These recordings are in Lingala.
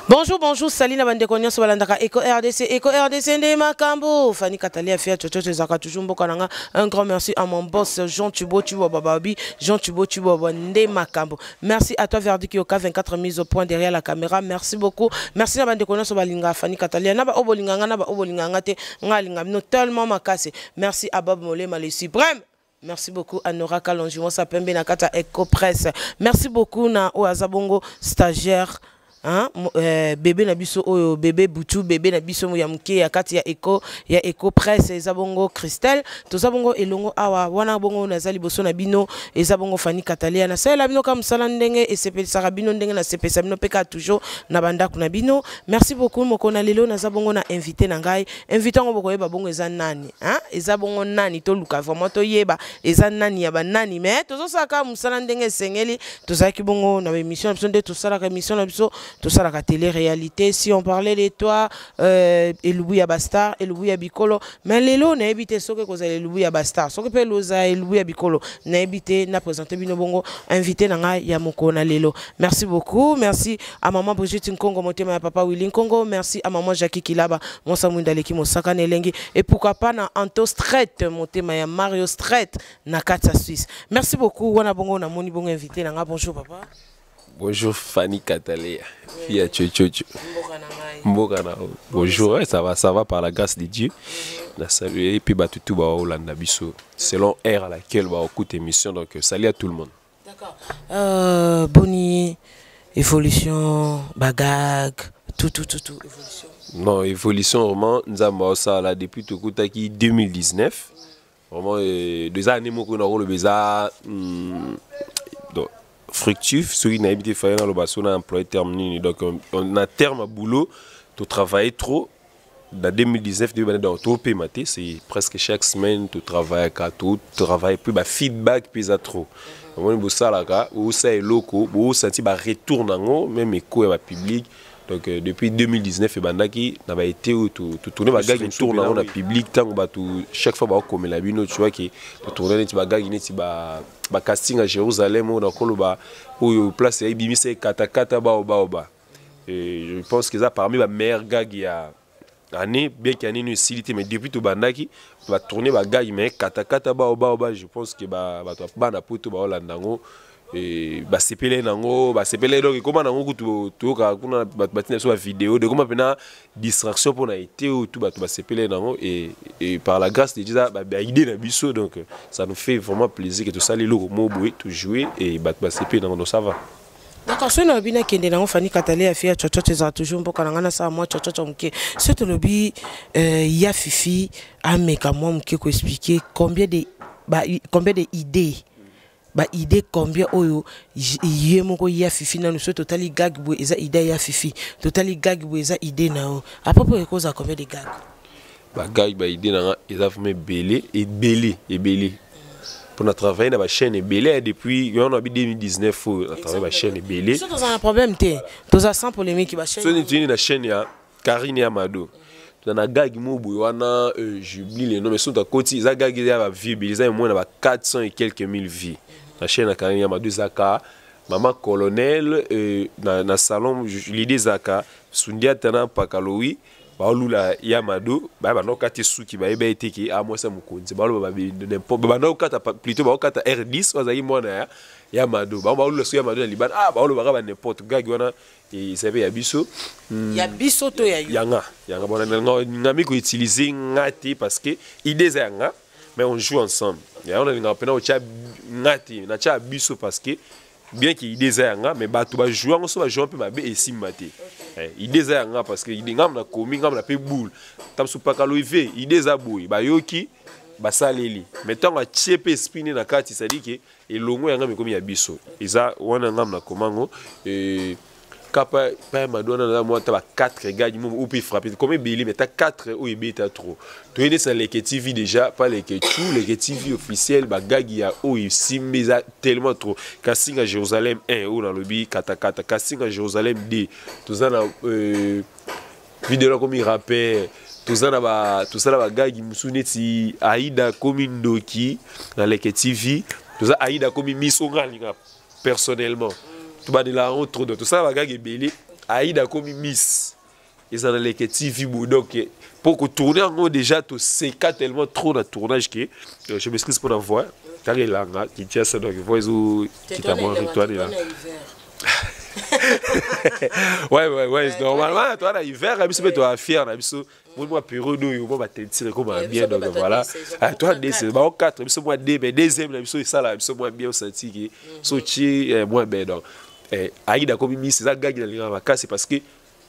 Bonjour, bonjour, salut na bandeko nyonso balandaka Eco RDC, Eco RDC nde makambo. Fanny Katalia Fia Chocho ezaka toujours mboka nanga. Un grand merci à mon boss Jean Tubo Tubo Bababi, Jean Tubo Tubo nde makambo. Merci à toi Verdi Kyoka 24 mise au point derrière la caméra. Merci beaucoup. Merci na bandeko nyonso balinga Fanny Katalia na ba obolinga nga na ba obolinga nga te nga linga bino tellement makasi. Merci à Bob Molema le suprême. Merci beaucoup à Nora Kalonji, moi pembe na kata Eco Presse. Merci beaucoup na Oazabongo stagiaire hein, bébé na biso oyo bébé butu bébé na biso ya muke ya kati ya Eco Presse eza bongo Christelle. Toza bongo elongo awa wana bongo nazali liboso na bino eza bongo Fanny Katalia na salela bino ka musala ndenge esepelisaka bino ndenge na sepelisa bino peka toujours na bandako na bino. Merci beaucoup. Moko na lelo naza bongo na invité na ngai. Invité ngo bokoyeba bongo eza nani, hein, eza bongo nani? Toluka vraiment toyeba eza nani ya banani, mais tozosala mosala ndenge esengeli. Tozalaki bongo na émission na biso nde tosalaka émission na biso, tosalaka télé réalité, Si on parlait de toi, elubu ya bastar, elubu ya bikolo. Mais lelo nayebi te soki ekozala elubu ya bastar, soki mpe eloza elubu ya bikolo, nayebi te. Na présente bino bongo invité na ngai ya mokolo na lelo. Merci beaucoup. Merci à maman Brigitte Nkongo, motema ya papa Willy Nkongo. Merci à maman Jackie Kilaba, mosa mwinda aleki mosaka na elengi. Et pourquoi pas na Anto Stret, motema ya Mario Stret na kati ya Suisse. Merci beaucoup. Wana bongo namoni bongo invité na nga. Bonjour papa. Bonjour Fanny Katalea, fille à Chochocho. Mboka na bonjour, ouais, ça va par la grâce de Dieu. Na saluer et puis bah tout ba olanda biso selon heure à laquelle ba écoute émission, donc salut à tout le monde. D'accord. Boni évolution, bagag, tout tout tout tout évolution. Non, évolution vraiment nzamba osala depuis tokutaki 2019. Vraiment 2 années moko na rôle beza donc fructif soki nayebi te faye naloba so na employé terme nini. Donc na terme ya boulot, totravaille trop na 2019 toyebani, donc topema te. C'est presque chaque semaine totravaillaka, totravaille mpe bafeedback mpe eza trop. Omoni, bosalaka, osala eloko, bosanti baretour nango, même écho ya bapublic. Donc depuis 2019 ebandaki na baete oyo totourne bagagi tour nango na public. Ntango bato chaque fois baokomela bino, tu vois ke totourne neti bagagi neti bacasting ya Jérusalem oyo nakoloba oyo place ya ebimisa ekatakata baobaoba. Et je pense que eza parmi bameilleur gag ya année, bien qu'il y année esili te, mais depuis tobandaki batourne bagag, mais katakata baobaoba, je pense que bato bana poto baolanda yango basepele nango, basepele. Donc ekóma nango kutu toyokaka kuna bato batina biso bavideo de ekóma mpena distraction mpona ete oyo tu bato basepele nango. Et par la grâce de Dieu, eza baidée na biso, donc ça nous fait vraiment plaisir que tosali eloko mo boye, tojouer et bato basepele nango, donc ça va. D'accord. Soki nalobi nakende nango Fani Katale ya fia Chochocho ezala toujours mboka na ngai, nasala mwa chochocho moke. Soki tolobi ya Fifi ameka mwa moke koexpliquer combien de idées, baidée combien oyo ye moko ya Fifi nanu. Soki totali gag boye eza idée ya Fifi, totali gag boye eza idée na yo, après po ekozala combien de gag? Bagag, baidée na nga eza vraiment ebele, ebele, ebele mpona travailler na bachaîne ebele depuis yo na bi 2019 oyo na travaille bachaîne ebele. So toza na problème te, toza sans polémique, bachaîne. So neti na chaîne ya Karine ya Mado, toza na gag mo boye wana, j'oublie le nom, mais soki akoti eza gag eza ya bavie ebele, eza moins na ba 400 et quelques mille vues na chaîne ya Karine ya Mado. Ezaka mama colonel na salon. L'idée ezalaka Sundiata na Pakalowi baolula ya Mado, baya banda kokata suki, bayeba ete ke a mwasi ya mokonzi, baloba banda kokata, plutôt baokata R10 oyo azalaki mwana ya Mado. Bango baolula soki ya Mado na libanda, ah, baolobaka ba n'importe. Gag wana eza mpe ya biso. Ya biso to ya yo? Yanga, yanga. Bon, ngami koutiliser nga te parce que idée eza yanga, mais on joue ensemble. Yango nalingaka mpena otya nga te, natya ya biso parce que bien que idée eza yanga, mais bato bajoue yango, so bajoue mpe mabe esimba te. Idée eza yanga parce que idée ngambo nakomi, ngambo na mpe boule ta mosu pakalo ive. Idée eza boye, bayoki, basaleli, mais ntango atie mpe esprit ne na kati, c'est-à-dire ke elongo yanga mekomi ya biso. Eza wana ngambo nakomango kapa pa ya Mado wana naza mwa ta ba 4 gars mo ou mpe frappé comme ebele, mais ta 4 oyo ebeta trop. Toye neti na Leke TV déjà, pas Leke Chu, Leke TV officiel, bagagi ya oyo esimbi eza tellement trop. Casting ya Jérusalem 1 oyo nalobi katakata, casting ya Jérusalem 2, toza na video nakomi rapper, toza na ba tosala bagagi mosusu neti Aida komi ndoki na Leke TV, toza Aida komi miso. Nga alinga personnellement tobandela yango trop, donc tosala bagagi ebele. Aïda akomi miss, eza na Leke TV boye. Donc mpo kotourne yango déjà, toseka tellement trop na tournage ke je m'excuse mpo na voix kaka elanga Kinshasa, donc voix ezokita mwa ritoine elanga. Ouais, normalement toi na hiver na biso mpe toa fier na biso moi mwa période oyo mwa batentire ekoma bien. Donc voilà, ah, toi deux, bao quatre, biso mwa deux, mais deuxième na biso esala biso mwa bien, osenti ke so tie mwa bien. Donc Aïda akomi miss eza gag nalingaka makasi parce que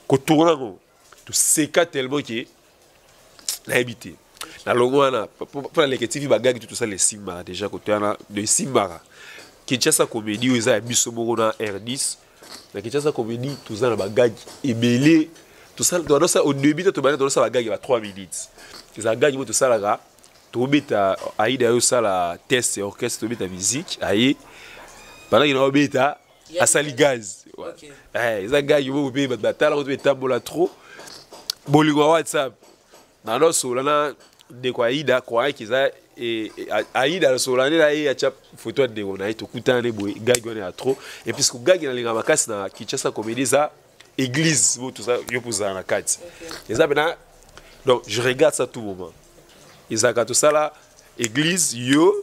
kotourna yango toseka tellement ke nayebi te. Nalongo wana mpo na Leke TV, bagag tu tosala esimbaka déjà kote wana de esimbaka. Kinshasa Comédie oyo eza ya biso moko na R10, na Kinshasa Comédie toza na bagag ebele. Tosala au début, to tobanda tozosala bagag ya ba 3 minutes. Ezala gag moko tosalaka, tobeta Aida, aye osala test ya orchestre, tobeta musique, aye pendant na obeta asali gaz. Eza gag moko mpe bato batala ngo to etambola trop. Bolingo ya WhatsApp, nalosola na ndeko Aida, croyaki eza Aida, alosola nde na ye, atya photo ya ndeko na ye, tokutana nde boye. Gag wana ya trop. Et puisque gag nalingaka makasi na Kinshasa Comédie eza église bo toza, yo mpo ozala na kati, eza mpena. Donc je regarde ça tout moment. Ezalaka tosala église, yo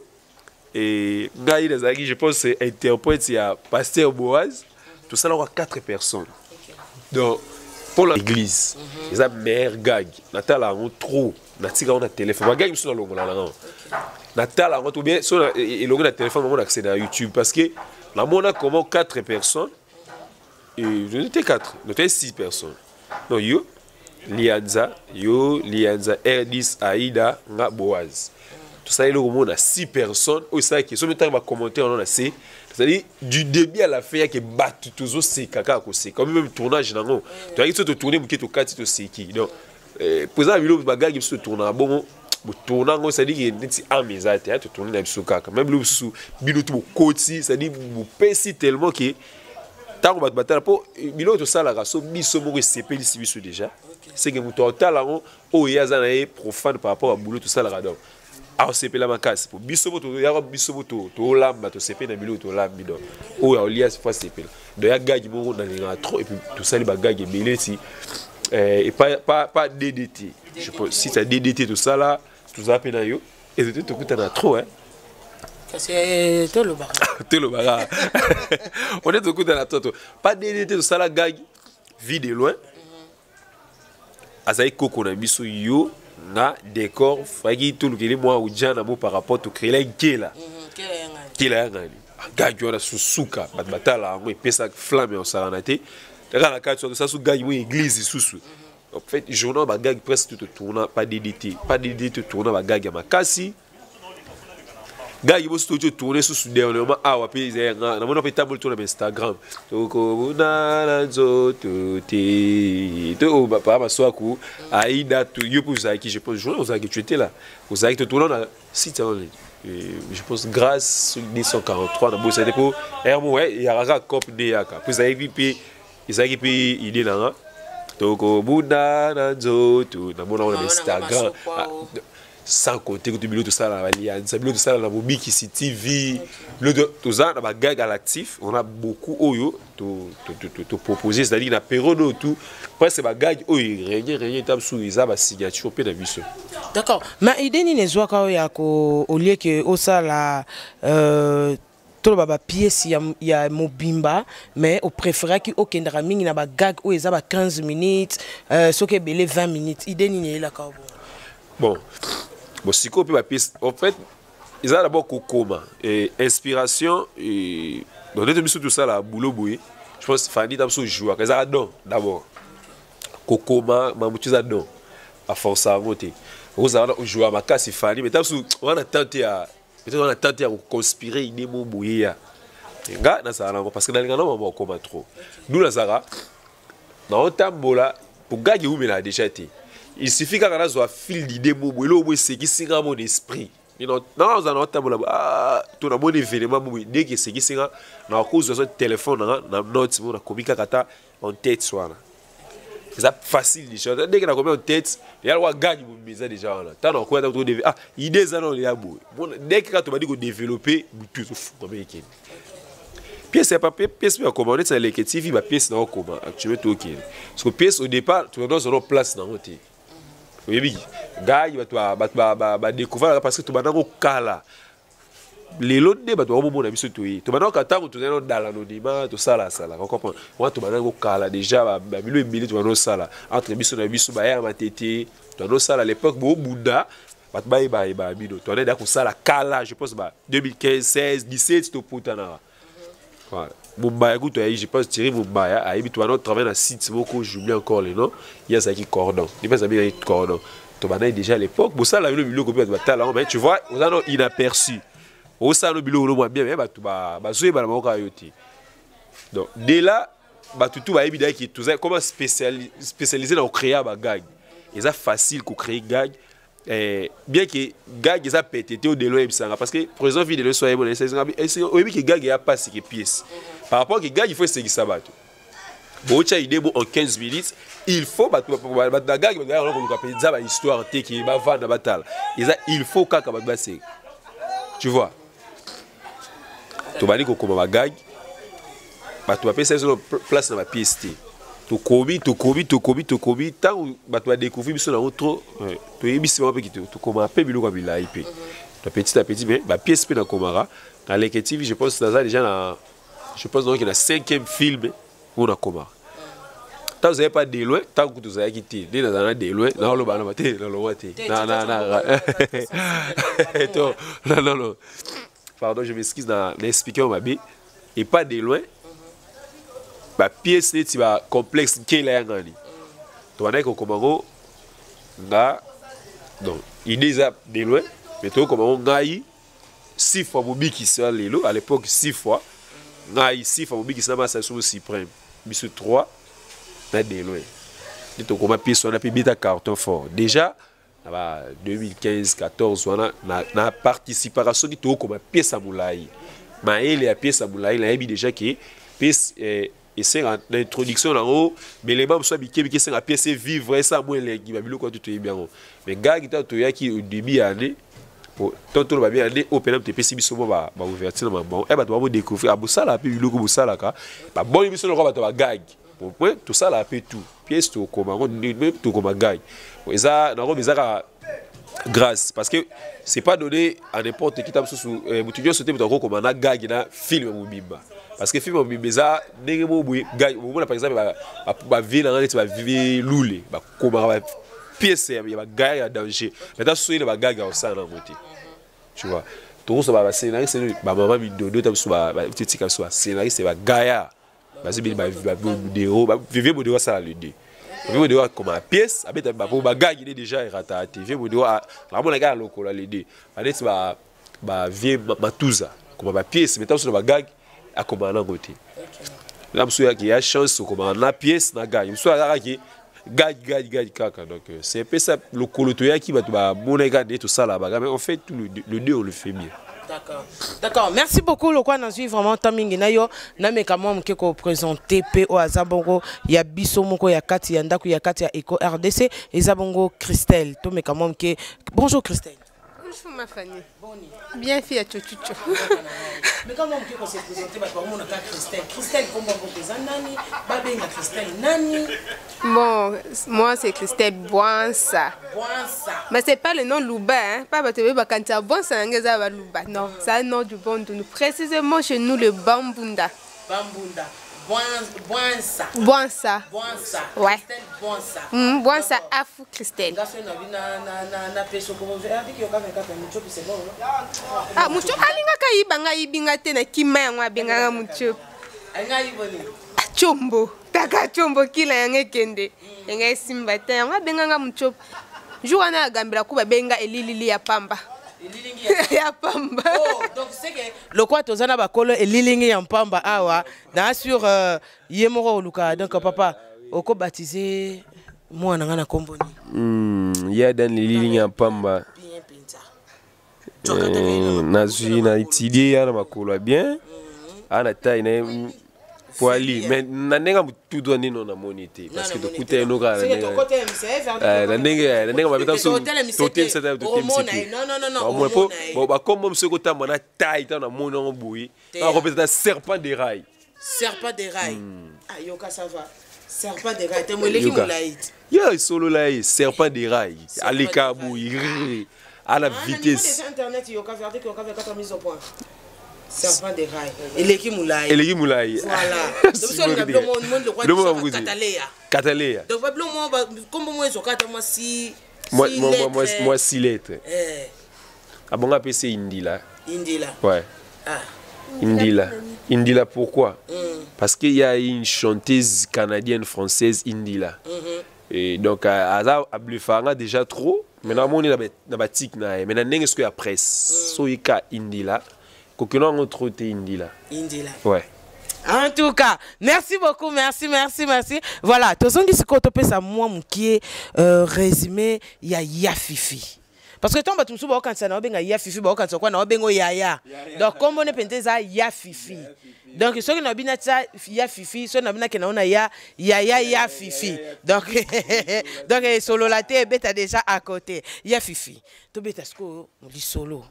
et ngai nazalaki, je pense, interprète ya pasteur Boaz. Tosalaka quatre personnes. Donc pour l'église eza meilleur gag, natala yango trop, natika yango na téléphone. Bagag mosusu nalongola nango, natala yango to bien so elongi na téléphone bango na accès na YouTube, parce que namona comment quatre personnes, et je n'étais quatre, n'était six personnes. Non, yo Lianza, yo Lianza, R10, Aida, nga, Boaz, tosala eloko mona six personnes oyo esalaki soki ntango bacommentaire wana na se, c'est-à-dire du début à la fin yake bato tozoseka kaka koseka. Même tournage nango toyaki so totourne moke, tokati, toseki. Donc mpo eza na biloko bagag biso totournaka bongo, botourne yango, c'est-à-dire neti ame eza te, totourne na biso kaka. Même biloko mosusu bino to bokoti, c'est-à-dire bopesi tellement ke ntango bato batala, mpo biloko tosalaka so biso moko esepelisi biso déjà, seke moto atala yango oyo ye aza na ye profane par rapport à boulot tosalaka. Donc akosepela makasi po biso mo toyaka, biso mo tolamba, tosepeli na biloko tolambi. Donc oyo aolia fo asepela. Donc ya gag moko nalingaka trop. Et puis tosali bagag ebele ti et pas DDT, je pense, si ça DDT tosala, tozala mpe na yo ete tokutana trop, hein. Kasi tolobaka. Tolobaka, on est tokutana trop, to pas DDT, tosala gag vie de loin, azali koko na biso, yo na décor faki tolukeli mwa ujana mo par rapport tocréela nkela nkela ya ngani. Gag wana susuka bato batala yango, epesa flamme ya kosalana te. Kaka na kati wana tosala su gag mo église lisusu. En fait, journal bagag presque tout tourna, pas DDT, pas DDT, tourna bagag ya makasi. Gag boso toki tourne susu dernièrement awa mpe ezayanga, namona mpe etamboli to na Instagram, tokobuna na nzoto te to papa Maswaku, Aida, yo mpe ozalaki, je pense, journal ozalaki, tu étais là, ozalaki. Totourna na site wana, je pense grâce 243 na bosali te mpo ermo eyaka kaka cope nde eyaka mpo ezalaki mpe, ezalaki mpe idée nanga, tokobunda na nzoto, namona wana na Instagram. Sans compter que biloko tosala na balianza, biloko tosala na Bobikisi TV, biloko toza na bagag à l'actif, on a beaucoup oyo topropose, c'est-à-dire na période oyo tout presque bagag oyo régné régné ta mosusu eza basignature mpe na biso. D'accord, mais idée nini ezwaka oyo ya ko au lieu ke osala toloba bapièce ya mobimba, mais opréféraki okendaka mingi na bagag oyo eza ba 15 minutes, soki ebele 20 minutes? Idée nini eyelaka bo? Bon, sikoyo mpe bapièce, en fait, eza d'abord kokoma inspiration. Donc neti biso tosala boulot boye, je pense Fani ta biso jouaka, ezaka don d'abord kokoma mamutu, eza don, aforce yango te. Ozala wana ojouaka makasi Fani, mais ta biso wana tante ya peut-être wana tante ya koconspire idée mo boye ya nga nazala nango, parce que nalinga na mama okoma trop du nazalaka naotambola po gag ewumelaka déjà te. Il suffit kaka nazwa fil d'idée mo boye, eloko mo esekisi nga mon esprit, nazala naotambola to namoni événement mo boye, ndenge esekisi nga, nakozwa so téléphone nanga na note mo, nakomi kaka ata en tête wana, eza facile déjà. Ndenge nakomi en tête ya lokwa gag mobimba eza déjà wana. Ntango nakoya ta to ah, idée eza nano ya boye, ndenge kaka tobandi kodéveloppe, butu ezofungama, ekende. Pièce ya papier, pièce mpe akoma neti na Leke TV, bapièce na okoma actuellement tokende, parce que pièce au départ tozana place nango te. Oyebi ngai, bato badécouvrir parce que tobanda kokala. Lelo nde bato bakomomona biso. Toye, tobanda ntango tozali nodala anonymat, tosalasalaka, ocomprendre wana. Tobanda kokala déjà, babilo ebele tobanda osala entre biso na biso, baya matete, tobanda osala l'époque bobunda, bato bayeba yeba bino. Tobanda eda kosala kala, je pense ba 2015, 16, 17, toputanaka. Voilà. Mobaya kutu ayebi, je pense Thierry Mobaya ayebi. Tobanda travailler na site moko, j'oublie encore le nom, ye azalaki cordon, ye azalaki cordon. Tobandaki déjà à l'époque bosala bino biloko mpe bato batala yango. Mais tu vois, oza no inaperçu, osala no biloko no mwa bien, mais bato bazoyebana bango kaka yo te. Donc dès là, bato tu bayebi daki toza comment spécialisé na kocréer bagag. Eza facile kocréer gag, bien que gag eza pete te. Odelo oyebisanga, parce que président videlo so ayebona, oyebi ke gag eya pasi ke pièce. Par rapport ke gag, il faut esengisa bato botya idée bo en 15 minutes, il faut bato na gag, bato bayaka koluka mpenza bahistoire te ke bavanda batala. Eza il faut kaka bato baseka, tu vois. Tobandi kokoma bagag, bato bapesa biso place na bapièce te. Tokomi, tokomi, tokomi, tokomi. Ntango bato badécouvrir biso nango trop, toyebisi bango mpe tokoma mpe biloko ya milai mpe na petit à petit. Mais bapièce mpe nakomaka na Leke TV, je pense naza déjà na, je pense donc na cinquième film oyo nakomaka. Ntango ozalaki pas de loin, ntango kutu ozalaki te, nde nazala na de loin, naoloba na te, nalongwa te. Non, non, non, pardon, je m'excuse na expliquer mabe. Et pas de loin, bapièce neti bacomplexe nkela ya ngani, tobandaki kokoma ngo nga. Donc idée eza de loin, mais tokokoma ngo ngai six fois mobikisi ya lelo. À l'époque, six fois ngai, six fois mobikisi na masa so suprême, biso trois na de loin nde tokoma pièce wana mpe beta carton fort déjà na ba 2015, 14 wana. Na participaka soki tokokoma pièce ya molai, mayele ya pièce ya molai, nayebi déjà ke pièce esenga na introduction nango belema mosusu ya mike mike, esenga pièce vivre, esa mwa elengi, babiloko wana toyebi yango. Mais gag, ntango toyaki au début ya année, to toloba bien année oyo mpena moto epesi biso mwa baouverture na mabango e, bato babodécouvrir bosalaka mpe biloko bosalaka, baboni biso lokola bato bagag point. Tosalaka mpe tout pièce, tokoma yango, tokoma gag. Eza nango, eza kaka grâce, parce que c'est pas donné à n'importe qui. Ta mosusu, motu nyonso te moto akokoma na gag na film mobimba, parce que film mobimba eza ndenge moko boye. Gag omona, par exemple bavie nanga neti bavie lule, bakomaka bapièce ya bagaya ya danger, mais ta soki na bagag ya kosala nango te, tu vois. Tokoso bascénariste, bamama mindondo, ta biso tetika biso bascénariste bagaya bazobeli bamodero. Vieux Modero asala le deux. Vieux Modero akoma pièce, abeta po bagagi ne déjà erata te. Vieux Modero namonaka ya lokola le deux, baneti bavieux Matuza koma bapièce, mais ta biso na bagag akoma nango te. Na mosusu yaki ya chance okomaka na pièce na gag, mosusu azalaki gag, gag, gag kaka. Donc c'est un peu ça. Lokolo toyaki, bato bamonaki kaka nde tosala baga, mais en fait tout le deux, on le fait bien. D'accord. D'accord. Merci beaucoup. Lokwa nazwi vraiment temps mingi na yo, nameka mwa moke koprésente mpe oyo aza bongo ya biso moko ya kati ya ndako, ya kati ya Eco RDC, eza bongo Christelle. Tomeka mwa moke. Bonjour Christelle. Bonjour ma Fanny. Bien fille à Chochucho. Mais comment on peut se présenter, bato bamonaka Christelle? Christelle, kombo moko eza nani? Babenga Christelle nani? Bon, moi c'est Christelle Boansa. Boansa. Mais c'est pas le nom Luba, hein. Pas parce que quand tu as Boansa, c'est Luba. Non, c'est un nom du Bandundu. Précisément chez nous, le Bambunda. Bambunda. Boansa. Boansa. Boansa. Ouais. Christelle Boansa. Boansa Afou Christelle. Ngaso na bi na peso ko abiki yo kaka kaka muchopi, c'est bon, non? Ah, muchopi alingaka yibanga yibinga te na kima yango abengaka muchopi. Alinga yiboni. Chombo. Taka chombo kila yango ekende. Yango esimba te, yango abenganga muchopi. Jour wana agambela ku babenga elilili ya pamba. Elilingi ya pamba. Oh, donc c'est que lokwa toza na bakolo elilingi ya mpamba awa na sur ye moko oluka. Donc papa, okobaptize mwana nga na kombo nini? Ya dan elilingi ya pamba. Bien mpenza. Nazwi na étudie ya na makolo ya bien, aa na taille na ye. Poali, mais na ndenge ya motudu wana nino namoni te, parce que tokuta ye noka na ndenge babeta biso, totemisa te, totemisi te. Po bakombo mosusu ekotamba na tai, ntango namoni yango boye, nakopesa ta Serpent de Rail. Serpent de Rail. Ah, yoka, ça va. Serpent de Rail te, moleki molai te. Ye esolola ye Serpent de Rail, aleka boye à la vitesse. Internet, yoka verdict, yoka 4 mise au point. Serpent de Rail eleki molai. Eleki molai. Voilà, Kataleya. Kataleya. Donc babilo mo kombo mo ezokata mwa si Moi, six lettres. Abonga apesi Indila. Indila. Ouais. Ah. Indila. Indila, pourquoi? Parce qu'il y a une chanteuse canadienne française, Indila. Et donc aza ablufanga déjà trop. Maintenant moni na batik na ye, maintenant ndenge soki ya presse, soki ka Indila, kokeno yango trop te, Indila. Indila. Ouais. En tout cas, merci beaucoup, merci, merci, merci. Voilà, tozongi sikoyo, topesa mwa mokie résumé ya Ya Fifi. Parce que ntango bato mosusu baokanisa na obenga Ya Fifi, baokanisa kwa na obenga Yaya. Donc kombo ne mpenza eza Ya Fifi. Donc soki na bina tia Ya Fifi, soki na bina kenda ona ya Yaya Ya Fifi. Donc esolola te, ebeta déjà à côté. Ya Fifi, tobeta sikoyo lisolo.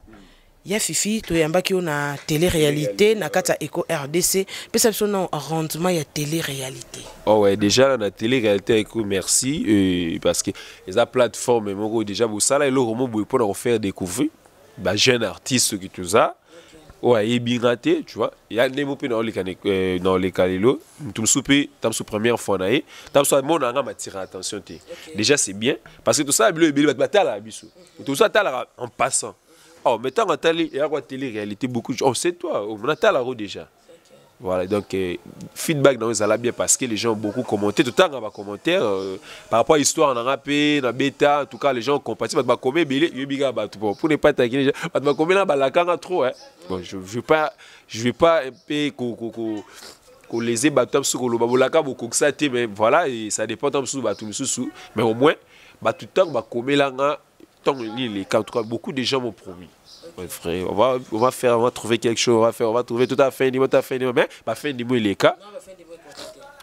Ya Fifi, toyambaki yo na télé-réalité na kati ya Eco RDC. Pesa biso na rendement ya télé-réalité. Oh ouais, déjà na télé-réalité Eco, merci, parce que eza plateforme moko déjà bosala eloko mo boye mpona kofaire découvrir bajeune artiste soki toza oyo ayebi nga te, tu vois. Ya nde mo mpe naoleka lelo, moto mosusu mpe ta mosusu première fois na ye, ta mosusu amona nga matira attention te. Déjà c'est bien parce que tosala bilo ebele, bato batalaka biso, moto mosusu atalaka en passant. Oh, mais tant que il y a quoi télé-réalité, beaucoup de gens. Oh, c'est toi, on a la roue déjà. Voilà, donc feedback dans les bien parce que les gens ont beaucoup commenté. Tout le temps, on va commentaire par rapport à l'histoire, on a rappelé, on a bêta, en tout cas, les gens ont compati. Parce que combien bon, pour ne pas taquiner les gens, parce que combien là, trop, hein. Bon, je vais pas un peu ko les bato sur le babolaka beaucoup ça, mais voilà, et ça dépend mais au moins, bah, tout le temps, bah, combien là, tant les cas, en tout cas, beaucoup de gens m'ont promis. Ouais, frère, on va faire, on va trouver quelque chose, on va faire, on va trouver tout à fait, tout à fait, mais bah, fin du mois, les cas.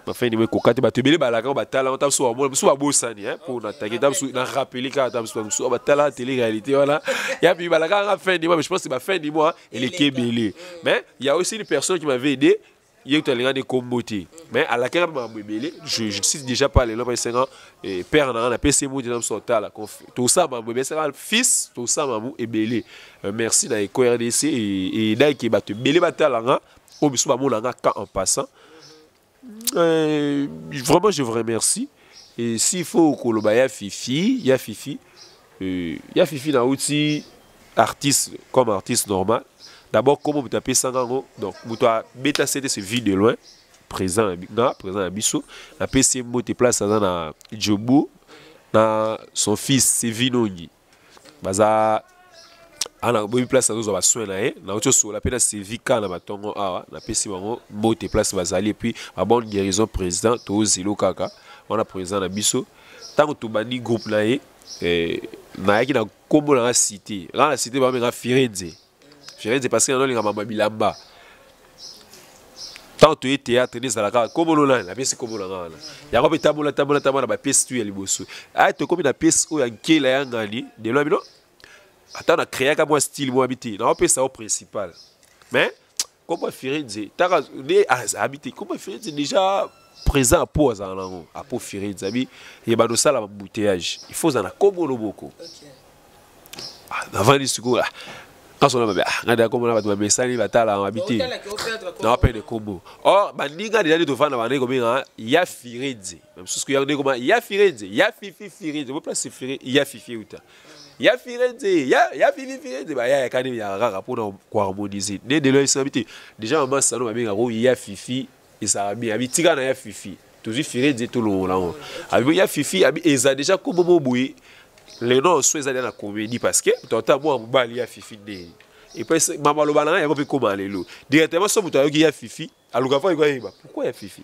Bah, fin du mois, kokate, bah, tebele, bah, la bah, tala, on so, moi, so, bosani, hein, pour attaquer, tam, so, na rappeler, quand tam, so, so, bah, tala, télé-réalité, voilà. Et puis, bah, la fin du mois, mais je pense que bah, fin du mois, elle est kébélé. Mais il y a aussi une personne qui m'avait aidé, il y a des comboté, mais à laquelle je ne cite déjà pas les noms, parce que père na PC mo dans son tala tout ça, ma bébé, c'est fils, tout ça, mamu ebele. Merci na Eco RDC et dai bato ebele batala nga o biso bamona nga quand en passant. Vraiment, je vous remercie. Et s'il faut koloba Ya Fifi, Ya Fifi, Ya Fifi na outi artiste comme artiste normal. D'abord, comment vous tapez ça? Donc moto abeta c'était ce vie de loin présent na présent na biso, napesi mbote place aza na Jobu na son fils Sevinongi, baza ana boyebi place azozwa basoin na ye. Nauti osola mpe na Sevi ka na batongo awa, napesi bango mbote place bazali, et puis babonne guérison président. Tozelo kaka wana président na biso. Ntango tobandi groupe na ye, nayaki na nkombo nanga cité, nga na cité bamenga Firenze, Firenze, parce que nanolinga mama bilamba. Ntango toye théâtre nde ezalaka nkombo no nani, napesi nkombo na nga wana, yango mpe tambola tambola tambola na bapièce tu ya liboso. Aya tokomi na pièce oyo ya Nkela ya Ngani delo ya bino, ata na créaka mwa style mwa bi te, naopesa o principal, mais nkombo ya Firenze taka nde abi te, nkombo ya Firenze déjà présent apo azala nango apo Firenze abi yebanda osala bambouteillage, il faut ozala na nkombo no moko. Navandi sikoyo kasona mabe, ngai deya komona bato bamesani batala babi te, naopene kombo. Or baninga deja nde tovanda bandeki kobenga Ya Firenze, mosusu ya ndenge koma Ya Firenze, Ya Fifi Firenze, bo place Fire Ya Fifi euta Ya Firenze, ya Fifi Firenze, baya yakani ya kaka mpona koharmoniser nde delo esabi te. Déjà mama sano babengako Ya Fifi, ezalaka bien, abi tika na Ya Fifi, tozwi Firenze tolongola yango, abi Ya Fifi, abi eza déjà kombo mo boye. Lelo so ezali na comédie parce que tota mwa mobali Ya Fifi ndenge et puis mama aloba na ngai yango mpe koma lelo directement. So moto ayoki Ya Fifi, aluka fo ayeba pourquoi Ya Fifi.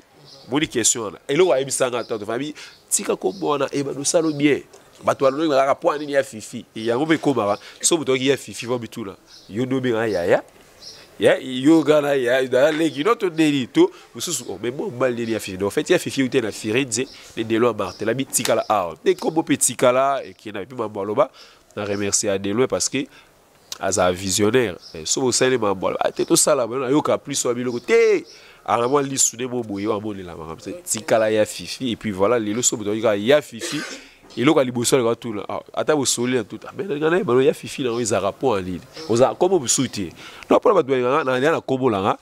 Moni question wana, eloko ayebisanga ata tofabi tika kombo wana eyeba dosalo bien, bato balongi kaka po nini Ya Fifi. Yango mpe ekomaka so moto ayoki Ya Fifi, fo bituna yo nde obengaka yaya. Ya yo gana ya na leki no to ndeni to mosusu, oh, mais bon, mobali ndeni ya Fifi. Donc en fait, ya Fifi ute na Firenze nde delo ya Martel abi tikala awa nde kombo mpe tikala ekenda. Et puis mambo aloba na remercier ya de loin parce que aza visionnaire. So bosali mambo aloba te, tosala boye, nayoka plus wa biloko te, ala mwa lisu nde mo boye oyo amonela makambo te, tikala ya Fifi. Et puis voilà, lelo so moto ayoki kaka ya Fifi, eloko ya liboso aleka tuna, ata bosoli na tuta, mais nalinga nayeba no ya Fifi nango ezalaka mpo ya nini, ozala kombo mosusu te? Non, mpona bato balinganga nalia na kombo nanga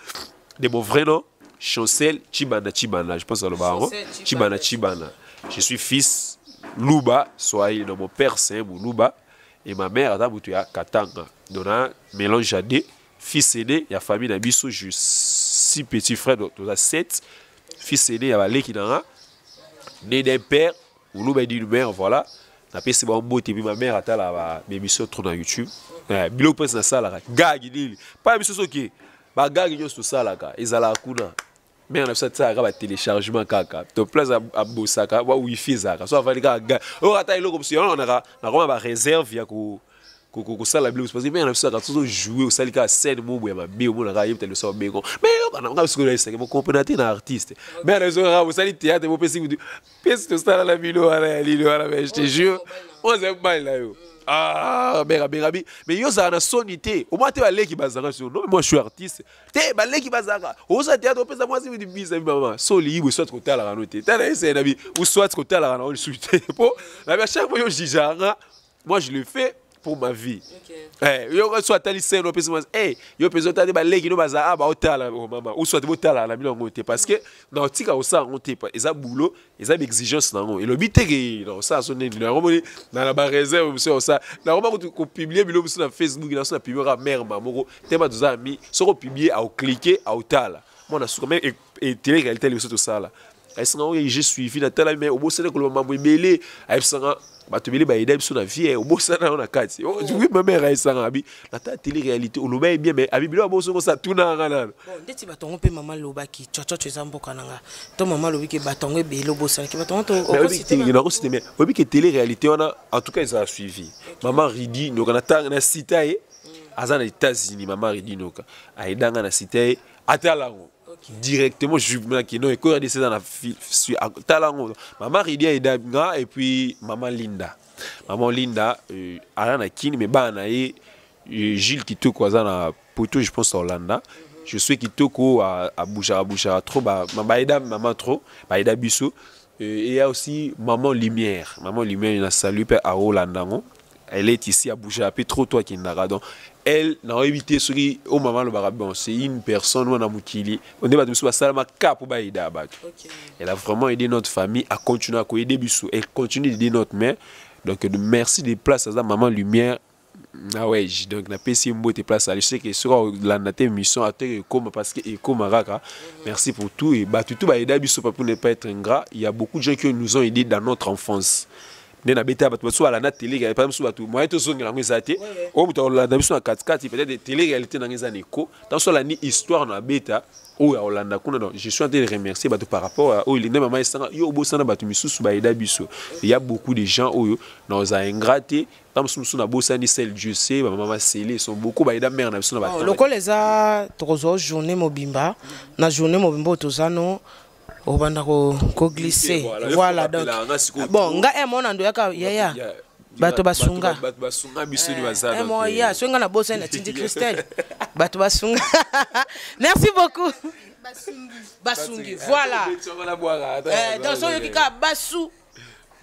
de mon vrai nom, Chancel Chibanda Chibanda, je pense aloba yango Chibanda Chibanda. Je suis fils Luba Swahili. Donc mon père, c'est un Muluba et ma mère aza moto ya Katanga. Donc na mélange ya deux, fils aîné ya famille na biso. Je six petits frères, donc toza sept, fils aîné ya baleki na nga, né d'un père Muluba et d'une mère. Voilà, napesi bango mbote. Mpe ma mère atala baémission trop na YouTube. Biloko mpesi nasalaka gagi nini mpa biso, soki bagagi nyonso tosalaka ezalaka kuna, mère na biso atisalaka batéléchargement kaka to place abosaka wa wifi ezalaka, so avandi kaka ga oyo ata eloko mosusu yango nakoma baréserve ya kosala biloko, parce que mère na biso aka sozo joue, osali kaka scène mo boye ya mabe, omonaka ye mutali biso babengo. Mais nga sikoyo nayesaki mokomprena te na artiste. Mère na biso kaka osali théâtre, mopesi mutu pièce, tosala na bino wana ya lilo wana. Mais je te jure, oza mobali na yo. Ah, mère abenga bi, mais yo ozala na soni te, omoi te baleki bazalaka so. Non, mais moi je suis artiste te, baleki bazalaka oza théâtre, opesa mwasi mutu bisa bi mama so olingi boye, soit kotalaka no te, tala ese na bi, ou soit kotalaka na lisusu te, po na bi à chaque fois yo jugeanga. Moi, je le fais pour ma vie. Eh, yo so atali scène, opesi mwasi, eh, yo mpenza otali baleki no baza a baotala, oh, mama, ou soit botala na bino yango te, parce que na otika kosala yango te, eza boulot, eza baexigence nango elobi te ke na kosala so nini yango moni na baréserve mosusu ya kosala. Nakoma kopublier biloko mosusu na Facebook na so na publier kaka mare ma moko te, bato toza ami, soki opublier aocliquer, aotala mwana suka. Mais télé réalité liboso tosala, ayebisanga oyo j'ai suivi, natala, mais obosani koloba mambo ebele. Ayebisanga bato ebele bayeda biso na vie, obosana yango na kati. Oui, ma mère ayebisanga abi natala télé réalité, oloba ye bien, mais abi biloko abosongo sa tunanga nano. Bon, ndeti bato yango mpe mama alobaki tsotso eza mboka na nga to mama alobiki bato yango ebele obosanaki bato yango. Nakosite, mais oyebi ke télé réalité wana, en tout cas ezala suivi. Mama Ridi Noka na sita ye aza na États-Unis, mama Ridi Noka ayedanga na sita ye, atala yango directement nakino ekoya de eza na tala yango. Mama Ridi ayeda nga. Et puis mama Linda, mama Linda aza na Kini, mais bana na ye, Gilles Kitoko aza na poto, je pense Hollanda. Je suis Kitoko abouchaka abouchaka trop, bayeda mama trop, bayeda biso. Et il y a aussi maman Lumière, maman Lumière na salut mpe aolanda yango, elle est ici à bouger un peu trop, toi qui n'a. Donc elle n'a évité soki o mama alobaka, bon, c'est une personne wana mokili onde bato mosusu basalama ka mpo bayeda bato. Elle a vraiment aidé notre famille à continuer à koaider biso, elle continue d'aider notre mère. Donc merci de place aza maman Lumière. Ah ouais, donc napesi ye mbote place ali, je sais que soki olanda te émission ate ekoma, parce que ekoma kaka. Merci pour tout et bato tout bayeda biso. Pour ne pas être ingrat, il y a beaucoup de gens qui nous ont aidés dans notre enfance. Nde nabeta bato baso balanda télé, par exemple bato moyen tozongela yango eza te. Oyo moto akolanda biso na katikati, peut-être télé réalité nango eza na eko ntango so alandi histoire na beta oyo akolanda kuna. Donc je suis en train de remercier bato par rapport à oyo nde mama esanga yo obosana bato misusu bayeda biso. Il y a beaucoup de gens oyo na ozala ingrat te, ntango mosusu mosusu nabosani, celle Dieu sait, bamama Sele sont beaucoup, bayeda mare na biso na bato. Lokola eza tokozwa journée mobimba, na journée mobimba oyo toza no obanda koglisser. Voilà, donc bon, nga e mona ndo yaka yaya bato basunga. Bato basunga biso ni baza. Mo ya so nga na bosani, natindi Christelle, bato basunga. Merci beaucoup basungi. Voilà, donc so oyoki kaka basu.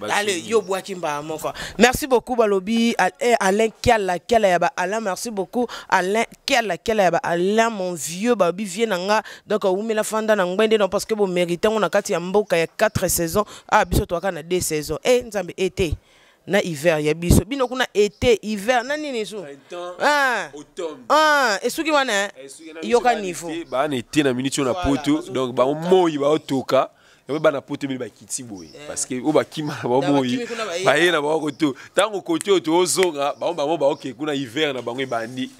Allez, yo bwaki mbaa moko. Merci beaucoup balobi Alain Kiala Kiala ya ba Alain, merci beaucoup Alain Kiala Kiala ya ba Alain, mon vieux, balobi vieux na nga. Donc umela fanda na ngwende non, parce que bo mérite ngo na kati ya mboka ya 4 saisons. Ah, biso toaka na 2 saisons. Eh Nzambe, été na hiver ya biso, bino kuna été, hiver na nini su? Ah, ah, esuki wana yoka niveau. Ba na été na minute na poto, donc ba moi ba otoka yango bana poto ebele bakiti boye, parce que oyo bakima na bango moi baye na bango koto ntango kote oyo tozonga bango, bango baoke kuna hiver na bango ebandi,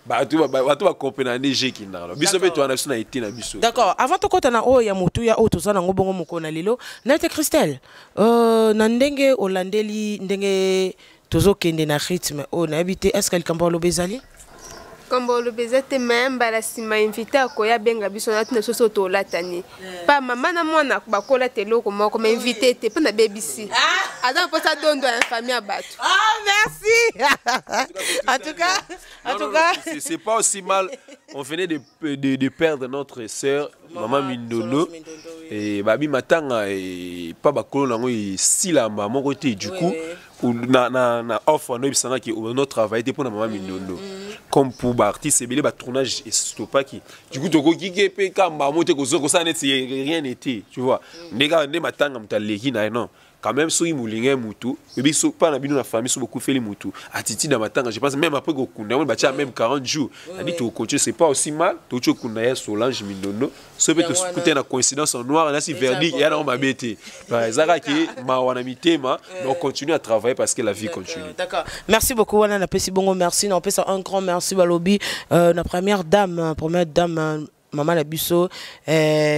bato bakomprena nde je ekendaka biso mpe towana biso na ete na biso. D'accord, avant tokɔta na oyo ya motuya oyo toza nango bongo mokolo na lelo na ete Christelle, na ndenge olandeli ndenge tozokende na rythme oyo, nayebi te, est ce que likambo aloba ezali? Likambo oloba eza te, me mbala nsima invité akoya abenga biso na tina soso tolatani pa mama na mwana bakolata eloko moko, ma invité te mpo nabebisi aza mposa dondo ya famille ya bato. Ah, merci. En tout cas, en Non, tout non, cas. non, c'est pas aussi mal. On venait de perdre notre sœur, Maman Mindondo. Solange Mindondo, oui. Et babi matanga et pas bakolo nango esilama moko te. Du coup, na off wana oyebisangaki ono travaille te mpo na Mama Mindondo. Comme pour baartiste ebele, batournage estopaki. Du coup, tokoki ke mpe kamba mo te kosala neti rien n'était, tu vois. Nde kaka nde matanga moto aleki na ye, non, quand même soki molinga ye mutu oyebi so mpa na bino na famille so bokufeli mutu, attitude ya matanga, je pense même après kokunda yango batia même 40 jours adi tokocontinue, c'est pas aussi mal. Touti okunda ya Solange Mindondo, so mpe Yango wana. tokute na coïncidence en noir nasi verdict eya nango mabe te. Eza kaka ke mawa na mitema, mais on continue à travailler parce que la vie continue. D'accord. Merci beaucoup, wana napesi bongo merci. Na un grand merci balobi na première dame, première dame, mama na biso,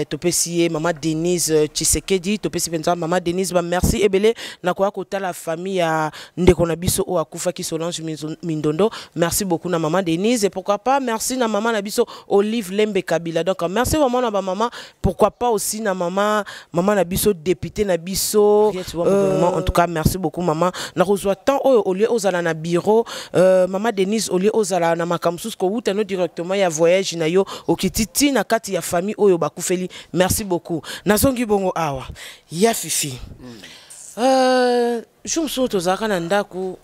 topesi ye mama Denise Tshisekedi, topesi mpenza mama Denise ba merci ebele na koya kotala famille ya ndeko na biso oyo akufaki, Solange Mindondo. Merci beaucoup na mama Denise et pourquoi pas merci na mama na biso Olive Lembe Kabila. Donc merci vraiment na bamama, pourquoi pas aussi na mama na biso, député na biso, en tout cas merci beaucoup mama na kozwa temps oyo au lieu ozala na bureau, mama Denise, au lieu ozala na makambo mosusu, kowuta no directement ya voyage na yo, okiti ti na kati ya famille oyo bakufeli. Merci beaucoup. Nazongi bongo awa ya Fifi. Jour mosusu tozalaka na ndako,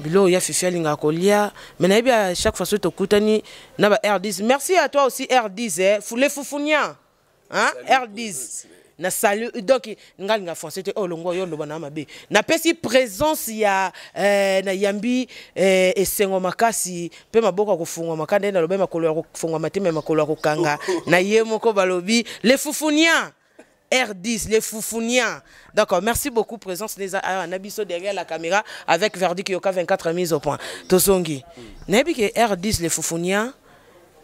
biloko ya Fifi alingaka kolia, mais nayebi à chaque fois soki tokutani na ba R10. Merci à toi aussi R10, eh, fule fufunia, hein, R10 na salut. Donc nga linga français te oyo longo oyo oloba na mabe. Napesi présence ya na yambi esengo makasi mpe maboko ya kofungwama ka nde nalobi makolo ya kofungwama te, me makolo ya kokanga na ye moko balobi le fufunia R10, les Foufouniens. D'accord, merci beaucoup. Présence des Nabiso derrière la caméra avec Verdict Yoka 24 mise au point. Tozongi. Nayebi ke R10 les Foufouniens,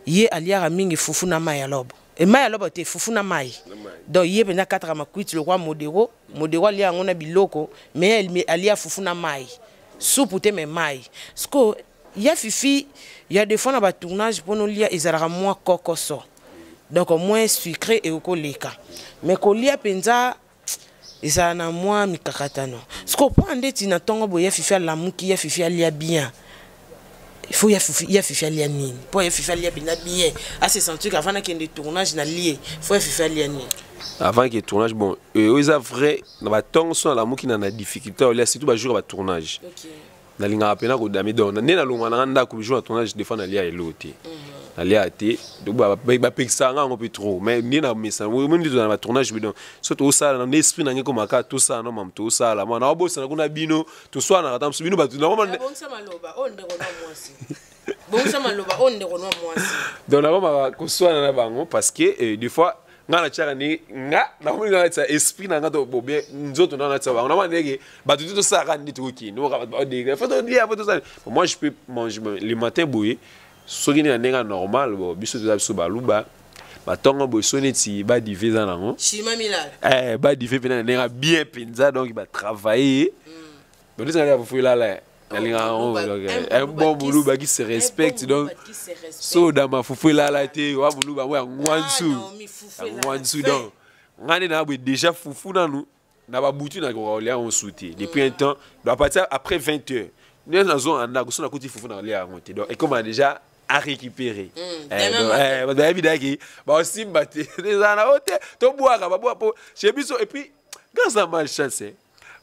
ye aliara mingi fufu na mai ya lobo. E mai ya lobo te, fufu na mai. Donc ye pena 4 makwiti le roi Modero, Modero alia yango na biloko, mais alia fufu na mai. Soupe te mais mai. Sko ya Fifi, il y a des fois na ba tournage pour nous lia ezalaka mwa kokoso. Donc moins sucré et okoleka. Mais kolia penza ezala na mwa mikakatano. Siko mpo ndeti na ntongo boye ya Fifi alamuki, ya Fifi alia bien. Il faut ya Fifi alia nini mpo ya Fifi alia mpenza bien, ase sentir avant nakende tournage na lie, faut ya Fifi alia nini? Avant que tournage, bon, oyo eza vrai, na batongo so nalamuki na difficulté olia, surtout bajour ya batournage. Nalingaka mpena kodame, donc nde nalongwa nanga ndako jour ya tournage, des fois nalia elo te, nalia te. Donc bapekisaka nga yango mpe trop, mais nde na mesana nde tozala na batournage mpe, donc so tosala nde esprit na ngai komaka tosala no mamu tosala mwa naobosana kuna bino toswanaka ta mosu bino bato Bongisa maloba oyo ndeko na mwasi, bongisa maloba oyo ndeko na mwasi. Donc nakomaka koswana na bango parce que des fois nga natiaka nde nga nakomi nga natia esprit na nga to bo bien nzoto na natia bango nama ndenge bato te tosalaka nde tokokende faut tolia, faut tosala. Bon, moi je peux manger le matin boye soki nde na ndenge ya normal. Bon, biso toza biso baluba, batongo boye so neti badive eza nango. Shima milala. Badive mpena na ndenge ya bien mpenza, donc batravaille, donc neti nga fufu elala nalingaka yango. Donc, un bon moluba qui se respecte, donc so odama fufu elala te wa moluba yango ya ngwansu ya ngwansu. Donc nga nde na boye déjà fufu nanu na babutu nakoka kolia yango su te depuis un temps. Donc à partir après 20 heures nde nazonga ndako, so nakuti fufu na kolia yango te, donc ekoma déjà à récupérer. Demain Donc, matin. Bato bayebi daki baosimba te, ezala na o te tobwaka babwaka po chez biso. Et puis grâce à malchance, et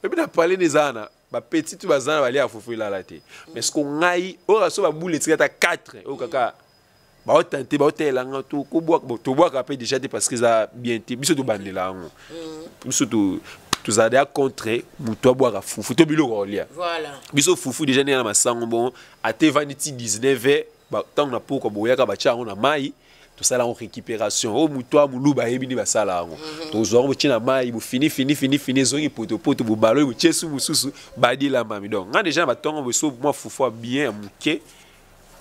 puis na parler nde ezala na bapetit tu baza na balia fufu elala te, mais ce que ngai oyo so babule etika ata 4 oyo kaka baotante baotelanga tokobwaka. Bon, tobwaka mpe déjà te parce que eza bien te. Biso tobandela yango, biso tozala deya contre moto abwaka fufu to biloko kolia. Biso fufu déjà ndenge na masango, bongo ate evandi ti 19 heures, ntango na pokwa boyaka batia yango na mai, tosala yango récupération. Oyo moto ya moluba ayebi nde basala yango, tozwa yango botie na mai, bofini fini fini fini, ezongi potopoto, bobalo oyo botie su mosusu badielambami. Donc nga déjà na batongo boye so mwa fufu ya bien ya moke,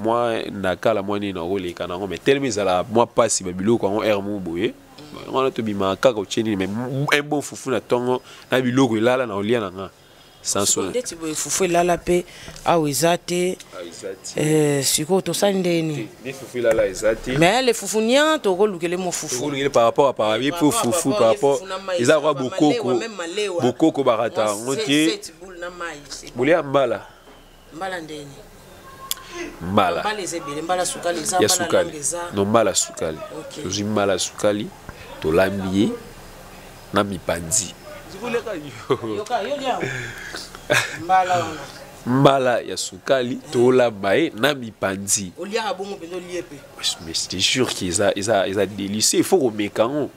mwa nakala mwa nini nakoleka nango, mais telema ezala mwa mpasi babiloko yango aire mo boye wana tobimaka kaka otie nini, mais un bon fufu na ntongo na biloko elala na olia na nga. Sans ndeti boye fufu elala mpe awa eza te. Eh, sikoyo tosali ndeni? Fufu elala eza te. Mais le fufu nia, tokolukele mo fufu. Tokolukele par rapport à par po fufu, par rapport eza kwa bokoko, bokoko bakata yango te. Bolia mbala. Mbala ndeni? Mbala. Mbala eza ebele, mbala sukali eza. Ya Mbala sukali. langue eza. No, mbala sukali. Tozwi mbala sukali, tolambi ye na mipanzi. Yoka yo lia mbala wana. Mbala ya sukali, tolamba ye na mipanzi. Oliaka bongo mpenza, olie mpe? Mais c'est sûr que eza délicieux, il faut komeka yango.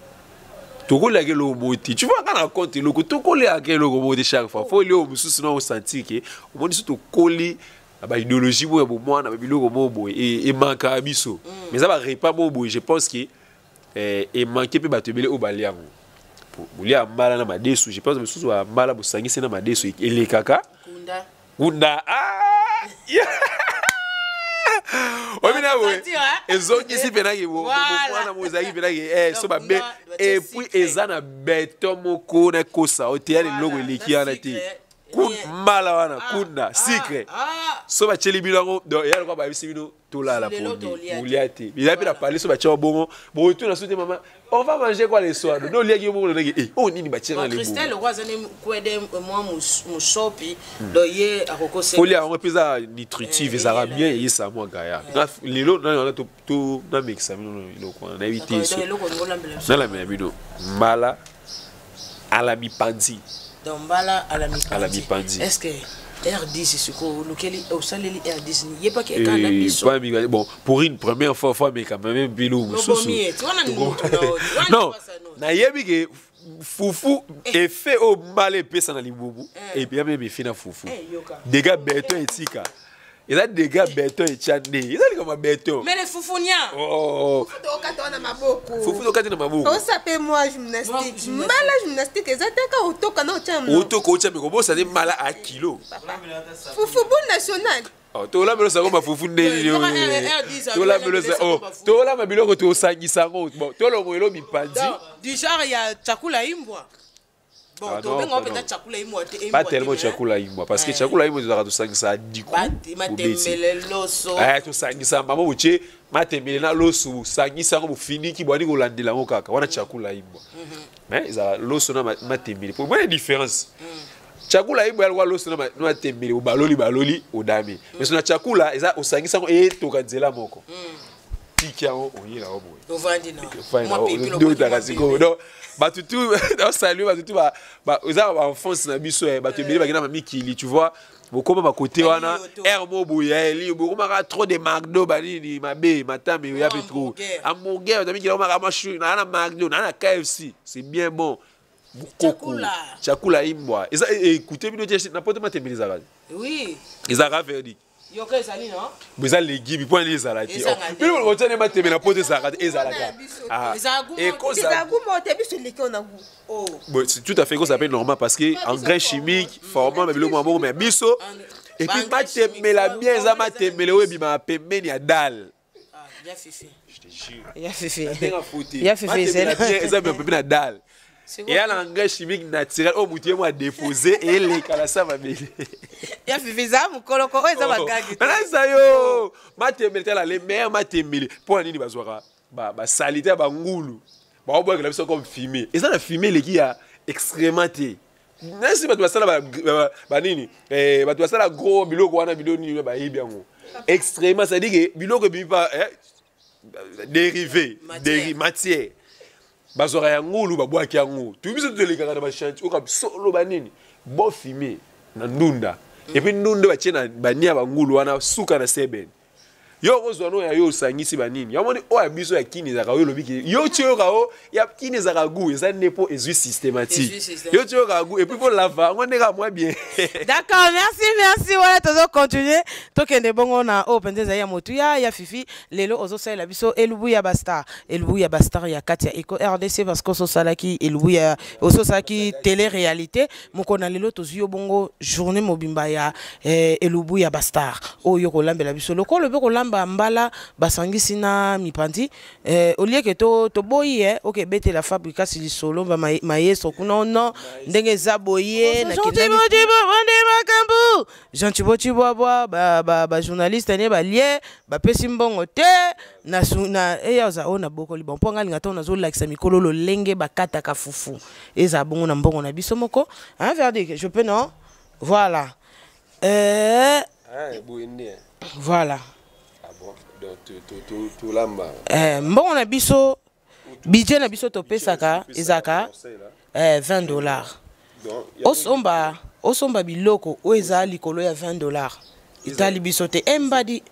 Tokoliaka eloko moko te, tu vois, kaka na compte eloko tokoliaka eloko moko te. Chaque fois faut eloko mosusu na osentir ke omoni so tokoli na baidéologie moko ya bomwana, babiloko moko boye emankaka biso. Mais eza barepas moko boye, je pense que emanke mpe bato ebele oyo balia yango. Bolia mbala na madesu, je pense mosusu bambala bosangisi na madesu elekaka. Kunda. Kunda, ah! Omina boye ezongisi mpenaki mwana mo ezalaki mpenaki so babe. Et puis eza na beton moko nakosa o te ya leloko eleki wana te. Mbala wana, kunda, sucre, so batieli bino yango, donc eya lokwa bayebisi bino tolala pongi bolia te. Eza mpe na pale so batia bongo botuna so te: "Mama, on va manger quoi le soir?" Donc oliaki yo bongo ndenge e oyo nini batiaka. Christelle okwa aza ne kwede mwa mosopi, donc ye akokose. Kolia yango mpe eza nutritive, ezalaka bien, eyesa mwa gaya. Lelo nani wana to namekisa bino eloko wana, nayebi te. Nalamela bino mbala ala mipanzi. Donc mbala ala mipanzi. Ala mipanzi. Est ce que R10 sikoyo olukeli, osaleli R10 yebaki eka na biso? Bon, pour une première fois, fois mais quand même bilo mosusu. Non, nayebi ke fufu, effet oyo mbala epesa na libumu, eya même effet na fufu. Dégâts béton etika, eza dégâts béton etya nde eza likambo ya béton. Mais le fufu nia. Tokata na maboko. Fufu tokati na maboko. Osa mpe mwa gymnastique, mbala gymnastique eza te ka otoka na otya. Otoka otya meko bosa te mbala a kilo. Fufu bu national. Tolambela osango mafufu ndeni, tolamba biloko, tosangisa yango, bon, tolongo elo mipanzi. Du genre ya chakula imbwa. Bon, tobenga mpenza chakula imbwa te. Pas tellement chakula imbwa, parce que chakula imbwa tozalaka tosangisa diku. Matembele, loso. Tosangisa mama, botie matembele na loso, bosangisa yango, bofiniki, bwani kolandela yango kaka wana chakula imbwa. Mais ezala loso na matembele po mwana différence. Chakula imbwa yalokwa loso na matembele, obaloli baloli, odame. Mais so na chakula eza osangisa yango, etoka nzela moko, tiki yango, oyela yango boye. Ovandi na ndotaka sikoyo. Donc bato tu nasalue, bato tu eza baenfance na biso, bato ebele bakenda bamikili, tu vois, bokoma bakote wana aire mo boye eli bokomaka trop de McDo, banini mabe matame oya mpe trop hamburger. Bato mikili akomaka mashu naa na McDo, naa na KFC, c'est bien bon. Bokoko chakula imbwa eza écoute bino te na poto matembele ezalaka. Oui. Ezalaka verdict. Yoka ezali no. Bo eza légume mpo nini ezala te? Bino botia nde matembele na poto ezalaka te, ezalaka. Eza gu moko te, biso eleki oyo na gu. Bon, c'est tout à fait qu'on s'appelle normal parce que engrais chimique, format, mais biloko moko, mais biso et puis matembela bien eza matembele oyo ebimaka pembeni ya dalle. Ya fifi. Je te jure. Ya fifi. Ya fifi. Eza pembeni ya dalle, eya na engrais chimique naturel oyo motu ye mo adépose, eleka na sa mabele. Ya fifi eza mokoloko oyo eza bagagi. Nanaisa yo matembele, tala le meilleur matembele. Mpo na nini bazwaka basalite ya bangulu, baobwakela biso comme fumier? Eza na fumier eleki ya excrément te. Nasi bato basala banini, bato basala gros biloko wana, biloko nini bayebi yango, extrêmement, c'est-à-dire que biloko ebimi pa dérivé, matière bazwaka ya ngulu, babwaki yango. To biso tolekaka na bachantier, oka solo banini, bon fumier na ndunda, et puis ndunda batie na bania bangulu wana, suka na sebene. Yo okozwa no ya yo, osangisi banini yamoni oyo ya biso ya kini ezalaka oyo olobi ke yo ti oyoka o ya kini ezalaka gu, eza nde mpo ezwi systématique. Yo ti oyoka gu et puis mpo lava yango nde kaka mwa bien. D'accord, merci, merci. Wana tozocontinue, tokende bongo na oyo mpenza ezali ya motuya. Ya fifi, lelo ozosalela biso elubu ya bastar, elubu ya bastar ya kati ya Eco RDC, parce que ozosalaki elubu ya, ozosalaki télé réalité moko. Na lelo tozwi yo bongo journée mobimba ya elubu ya bastar oyo kolambela biso lokolo obe kolamba. Balamba mbala basangisi na mipanzi eh, au lieu que to toboyi eh, oke betela Fabrikas lisolo ba maestro kuna non ndenge eza boye na makambo Jean Thibaut Tshibwabwa ba ba, ba journaliste ne balie bapesi mbongo te na na eya oza oyo nabokoli bon mpo nga alinga ntango nazolakisa mikolo lolenge bakataka fufu ezala bongo na mbongo na biso moko hein verdict je peux non voilà euh, ah, hein. Voilà ah bon? Donc tolamba eh, mbongo na biso budget na biso topesaka ezalaka eh, 20 $ osomba osomba biloko oyo eza likolo ya 20 $ etali biso te. Embadi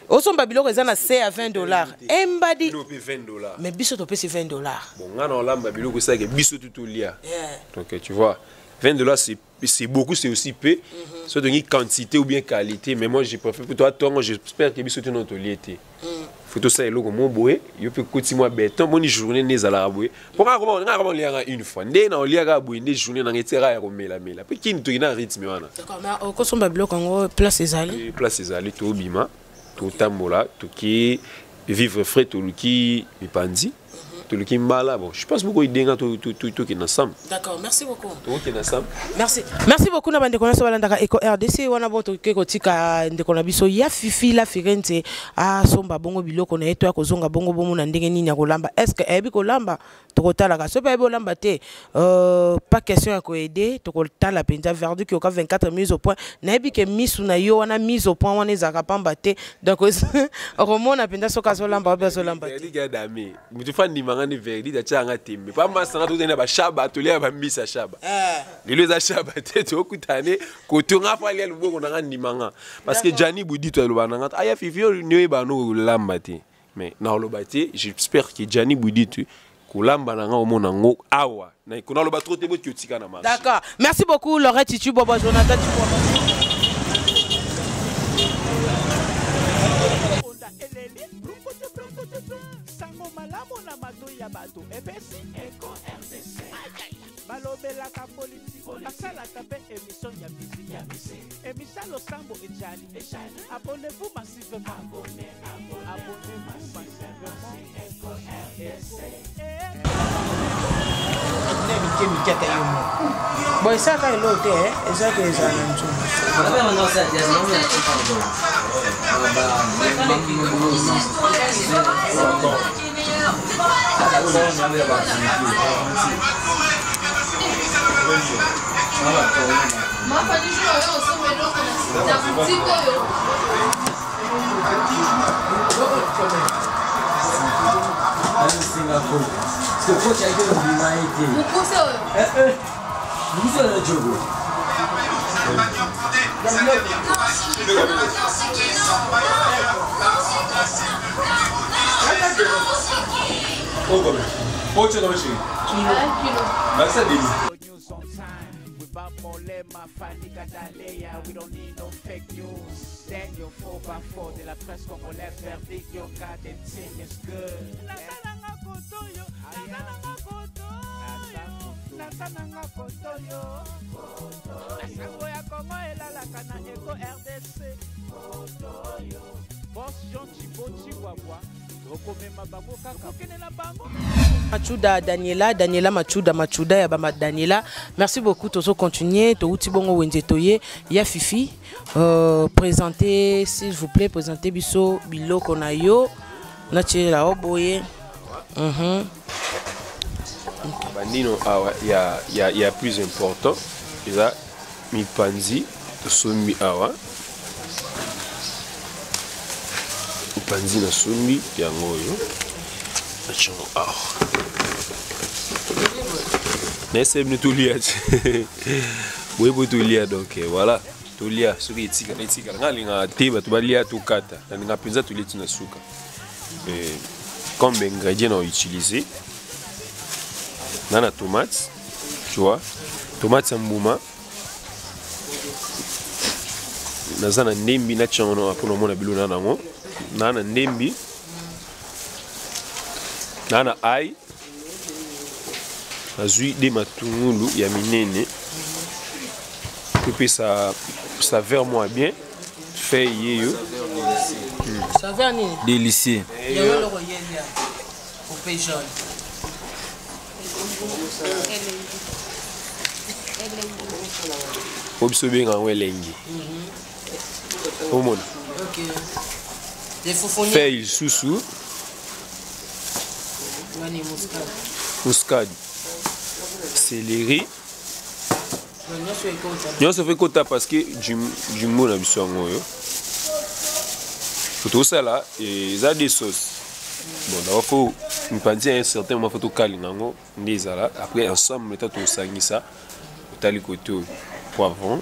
osomba biloko eza na se ya 20 $, embadi. Bino mpe 20 $. Mais biso topesi 20 $. Bon, nga na olamba biloko esalaka biso tu tolia. Donc tu vois, 20 $, c'est beaucoup, c'est aussi peu. Soit donc quantité ou bien qualité, mais moi je préfère pour toi tongo. J'espère que biso tu non tolie te. Faut tout ça eloko mo boye yo pe koti mwa béton moni journée nde ezalaka boye mpo nga koma nga koma oliaka une fois nde na oliaka boye nde journée nanga etiaka ya komelamela mpe kini toki na rythme wana. D'accord, mais okosomba biloko yango place ezali? Place ezali, tobima, totambola, toki vivre frais, toluki mipanzi, toluki mbala. Bon, je pense boko idenga tokende ensemble. D'accord, merci beaucoup. Tokokende ensemble. Merci, merci beaucoup na bandeko nyonso balandaka Eco RDC wana. Bo toke kotika ndeko na biso ya Fifi la Firenze asomba bongo biloko na ye to ya kozonga bongo bomona ndenge nini ya kolamba. Est ce que ayebi kolamba? Tokotalaka soki ayebi kolamba te, pas question ya koaider. Tokotala mpenza verdict yoka 24 mise au point. Nayebi ke misu na yo wana, mise au point wana ezalaka pamba te. Donc okomona mpenza soki azolamba obi azolamba te. Verdict ya dame motu fa ndimanga nde verdict atiaka tembe pa masanga. Tozali na bashaba, tolia bambisa shaba. Lelo eza shaba te, tokutane kotonga fo alia loboko nanga ndimanga parce que Jani Budito aloba nanga aya Fifi oyo nde oyeba no kolamba te. Mais naoloba te, j'espère que Jani Budito kolamba na nga omona yango awa naloba trop te boki otika na marché. D'accord, merci beaucoup Laurent Titu Bobo, Jonathan Titu. Sango malamu na matoi ya bato epesi Eko RDC. Balobelaka politike, basalaka mpe émission ya musique, émission losambo ejali. Abonnez-vous massivement, abonnez-vous massivement. Eko RDC. Na mike mike ata yo moko bon esalaka eloko te, ezalaka ezala na nzungu. Mokuse oyo. Mokuse oyo jogo. Kilo. News on time. We bought Molema, Fanny Gadalea. We don't need no fake news. Daniel 4x4 de la presse congolaise. Verdict, your goddamn team is good. Nasalanga kotoyo, nasalanga kotoyo, nasalanga kotoyo. Sango ya Kongo elalaka na Eko RDC. Boss Jean Chibo Chiwabwa, tokomema bango kaka kokende na bango. Machuda Daniela, Daniela Machuda, Machuda ya bama Daniela. Merci beaucoup, tozo continuer, touti bongo wenze toye ya Fifi. Présentez s'il vous plaît, présentez biso biloko na yo. Natiela oboye. Bandino awa ya plus important eza mipanzi tosombi awa. Mipanzi nasombi yango oyo natiango awa nayesa bino tolia te boye po tolia. Donc voilà, tolia soki etikala etikala. Ngai alingaka te bato balia tokata, nalinga mpenza tolia ti na suka. Comme ingrédient na utiliser na tomate, tu vois, tomate ya mbuma naza na ndembi natia ngo mpona omona bilo na nango na ndembi na ai nazwi de matungulu ya minene topesa saveur mwa bien. Feuille ye yo. Saveur nini? Délicieux. Yango eloko yelia. Coupe jaune. Po biso obenga yango elengi. Omona. Ok. Des foufounis. Feuille lisusu. Wani muscade. Muscade. Céleri. Nyonso ekota. Nyonso fe ekota parce que jumbo na biso yango oyo. Tokosala eza des sauces. Bon, d'abord faut mipanzi à un certain moment faut tokalinga yango nde ezala après ensemble ta tosangisa otali kote oyo poivron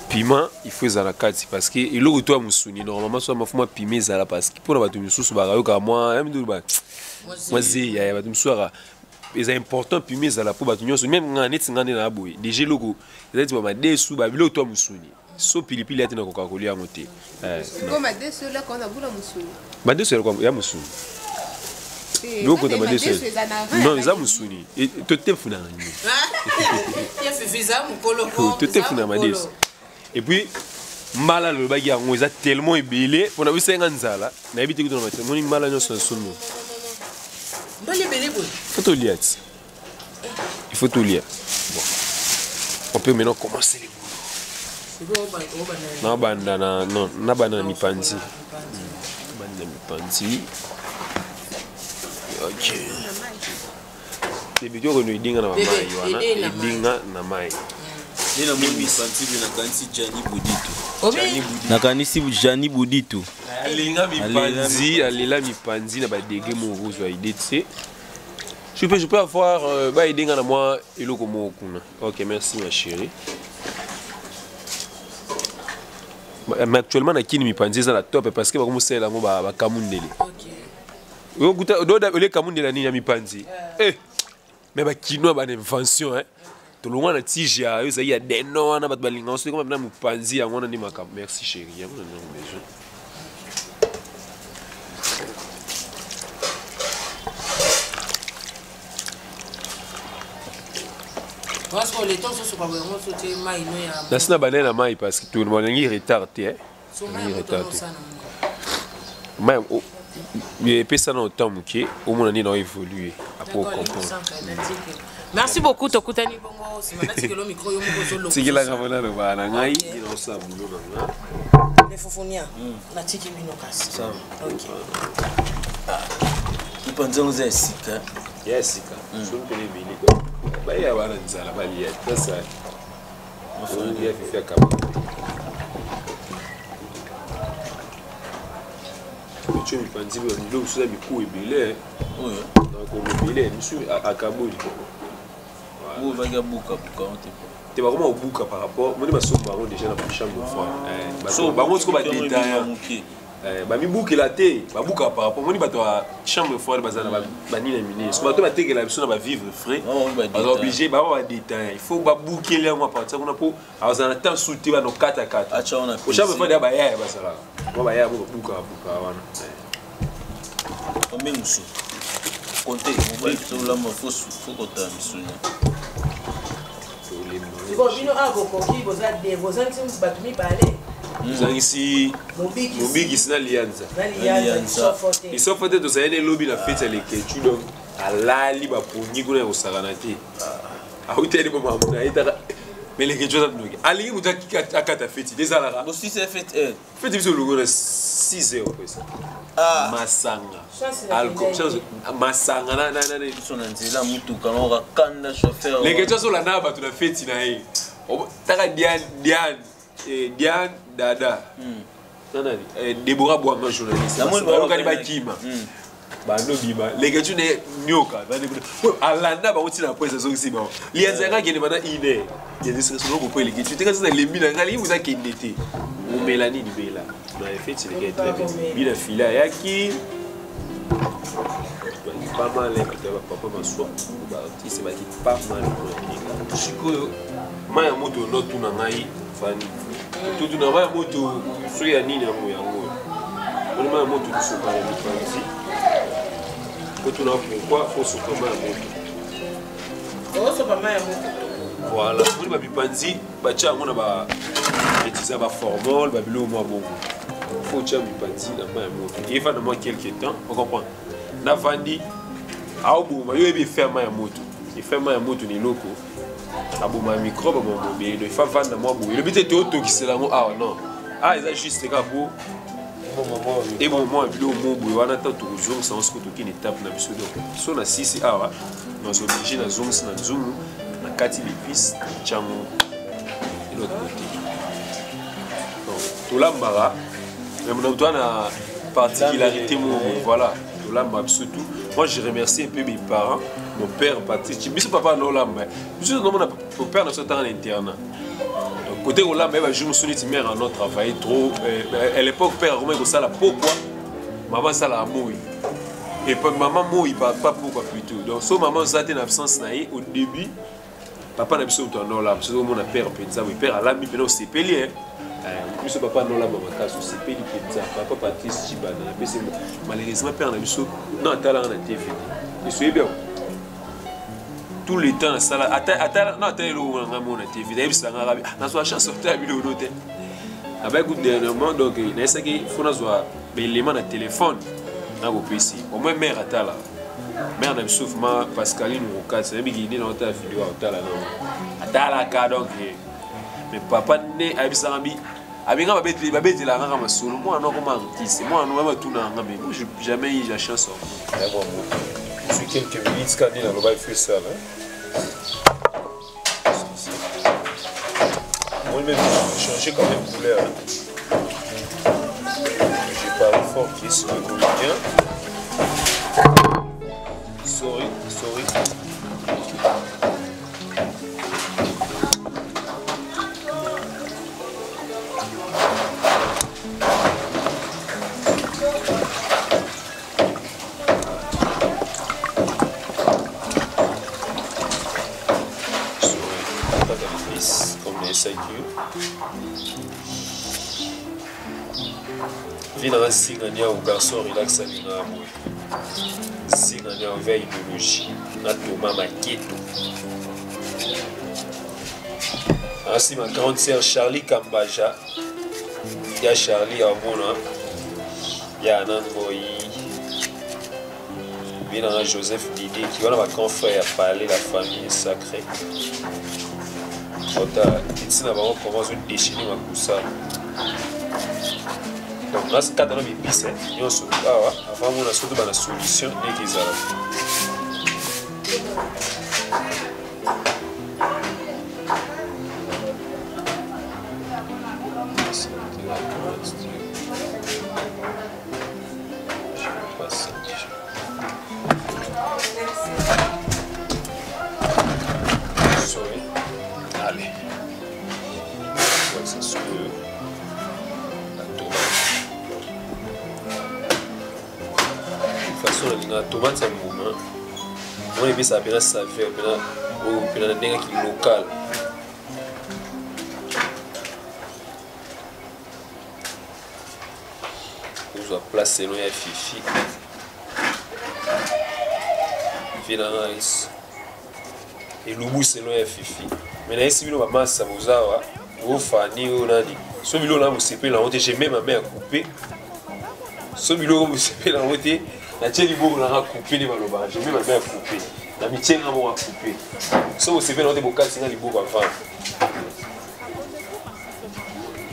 piment il faut ezala kati parce que eloko to ya mosuni normalement so mafu mwa piment ezala parce que mpona bato misusu bakayokaka mwa mwa zeya ya bato misusu aka eza important piment ezala mpo bato nyonso meme nga neti nga nde na boye déjà eloko eza neti bamadesu babiloko to ya mosuni so pilipili ate nakoka kolia yango te. Madesu ya mosuni biloko na madesu non eza mosuni totefuna nini totefuna madesu. Et puis mbala lobaki yango eza tellement ebele mpona biso nga nzala nayebi te kutu na matela moni mbala nyonso na somo. Mbala ebele boye. Faut tolia ti. Il faut tolia. Bon. On peut maintenant commencer les boulots. Nabanda na non, nabanda na mipanzi. Nabanda na mipanzi. OK. Bébé yoko no edinga na mai wana, edinga na mai. Nde namoni mipanzi mpe nakanisi Gianni Budito. Nakanisi Gianni Budito. Alinga mipanzi, alela mipanzi na ba degré moko ozwa idée tu sais. Je peux avoir ba edinga na moi eloko moko kuna. OK, merci ma chérie. Mais actuellement na kini mipanzi eza na top parce que bakomosalela yango bakamundele. Oyo kuta doda ole kamundele nini ya mipanzi. Eh mais ba kinois ba invention hein. Tolongwa na tige ya yo ezali ya deno wana bato balinga soki koma na mopanzi yango wana nde makambo. Merci chérie, yango na nango besoin. Nasi na banai na mai parce que tolingi retard te. Tolingi retard te. Mai epesa na otemps moke omona nini na évoluer après comprendre. Merci beaucoup tokutani bongo sima natikelo micro yo moko ozoloba. Tikelaka mpona lobaka na ngai naosala boulot na nga. Lefufunia natiki bino kasi. Ok. Mipanzi yango eza ya sika. Ya sika. Soki mpene ebele baya bana nzala balia tasa. Ya fifi akaba. Tio mipanzi biloko mosusu ya miku ebele. Oyo. Nakoma ebele misu akaboli. Oyo baki abuka buka yango te. Te bakoma kobuka par rapport moni basomba bango déjà na bachambre froide. Bango siko badétaillant. Bamibukela te babukaka par rapport moni bato ya chambre froide baza na banini ya minene. So bato batekela biso na bavivre frais baza obligé baba badétaillant. Il faut babukeli yango à partir kuna mpo azala na temps su te bano katakata. Chambre froide ya bayaya basalaka. Mwa bayaya bo babukaka bukaka wana. Combien mosusu? Compte, mobali tolamba fo kota misuni. Bon, bino awa bokoki boza de bozangisi bato mibale. Ozangisi mobikisi na lianza. Lisofo te tozali na elobi na feti ya leketu donc alali bapongi kuna ya kosakana te. Auteli bo mamu na ye taka mais leketu aza ndoki. Alingi moto akata feti te ezalaka. Bosisi feti Feti biso longo na 6 heures presque. Masanga. Alcool, masanga na na na biso na nzela mutuka na okakanda chauffeur. Leketu azolanda bato na feti na ye. Taka Diane Diane Diane Dada. Nani Deborah Bwanga journaliste. Bayokani bakima. Bando bima. Leketu ne nyoka. Alanda bango tina presse azongisi bango. Lianza yanga akende bana une heure. Lianza soko kopo leketu. Teka sasa lembi na ngai muza kende te. Mélanie Libela. Dans les fêtes, c'est les gars très bien. Bila fila yaki. Pas mal, papa m'a soir. C'est pas mal. Sikoyo, maya moto no tuna ngai fani. Tout na maya moto so ya nini yango yango. On maya moto to soka ya mipanzi. Ko tuna pourquoi faut soka maya moto. Oh soka maya moto. Voilà, on ba mipanzi ba tia yango na ba etiza ba formol ba biloko mwa bongo. Faut otya mipanzi na mai ya moto, efanda mwa quelque temps, ocomprendre. Navandi aoboma yo, oyebi efe ya mai ya moto, efe ya mai ya moto na eloko aboma microbe, aboma mobele. Donc ifa vanda mwa boye, elobi te tootokisela yango awa, non, awa eza juste kaka po eboma mwa biloko mo boye wana. Ntango tokozongisa yango sikoyo, tokini etape na biso. Donc so na sisi awa, naza obligé nazongisi na nzungu na kati l'épice tiango de l'autre côté. Donc tolambaka, mais na moto wana particularité moko, voilà, tolambaka biso tout. Moi, je remercie un peu mes parents, mon père Patrick. Biso papa naolamba, biso nomona mon père na biso atanga na internat. Donc côté kolamba, ye bajour mosusu neti mère ano travaille trop. À l'époque, père akomaki kosala pokwa, mama asalaka moi et puis mama moi pas pokwa plutôt. Donc so mama oza te na absence na ye au début, papa na biso moto anolamba. Soki omona père mpenza boye, père alambi mpena, osepeli. Biso papa anolamba makasi, osepeli mpenza. Papa Patrice Chibanda, napesi. Malheureusement, père na biso non atalanga na TV te. Esoyebi yango tout le temps nasala ata non ata eloko na ngai mona TV, nayebisanga kaka nazwa chance otala biloko te. Nabai ku dernièrement, donc nayesaki fo nazwa baélément na téléphone, nakopesi au moins mare atala. Mare na biso vraiment, Pascaline Rokati, nayebiki nde na otala video, otala nango, atalaka. Donc mais papa nde ayebisanga bi abenga babetelaka kaka masolo, mwana no akoma artiste, mwana no batuna yanga, mais moi, j'ai jamais eu la chance. Sur quelques minutes kaka nde naloba ife esala. Moi même changer quand même couleur, hein. J'ai parlé fort qui est bien. Sorry, sorry. Comme les SAQ. Vi nanga singa niao, garçon relax, alingaka boye singa niao via idéologie na Thomas Maketo. Ainsi ma grande sœur Charlie Kambaja, ya Charlie amona ya Anangoi, vi nanga Joseph Didi qui wana ba grand frère ya palais, la famille est sacrée. Ota ntina bango comment azodéchaîner makusa. Donc nasikata na bipise nyonso awa avant mona soki bana solution ndenge ezala. Sorry. Allez. Ouais, ça se la tomate. De toute façon, la tomate ya mbuma wana epesaka mpena saveur mpena oyo mpena na ndenge ki local. Kozwa place selon ya Fifi vina nice elubu selon ya Fifi. Me nayesi bino bamasa bozawa ofani oyo nani so biloko na bosepela yango te. J'ai même ma main à couper. So biloko bosepela yango te, natie liboko nanga coupe nde balobaka. J'ai même ma main à couper, na mitie nga moko à couper. So bosepela yango te, bokati nga liboko avant.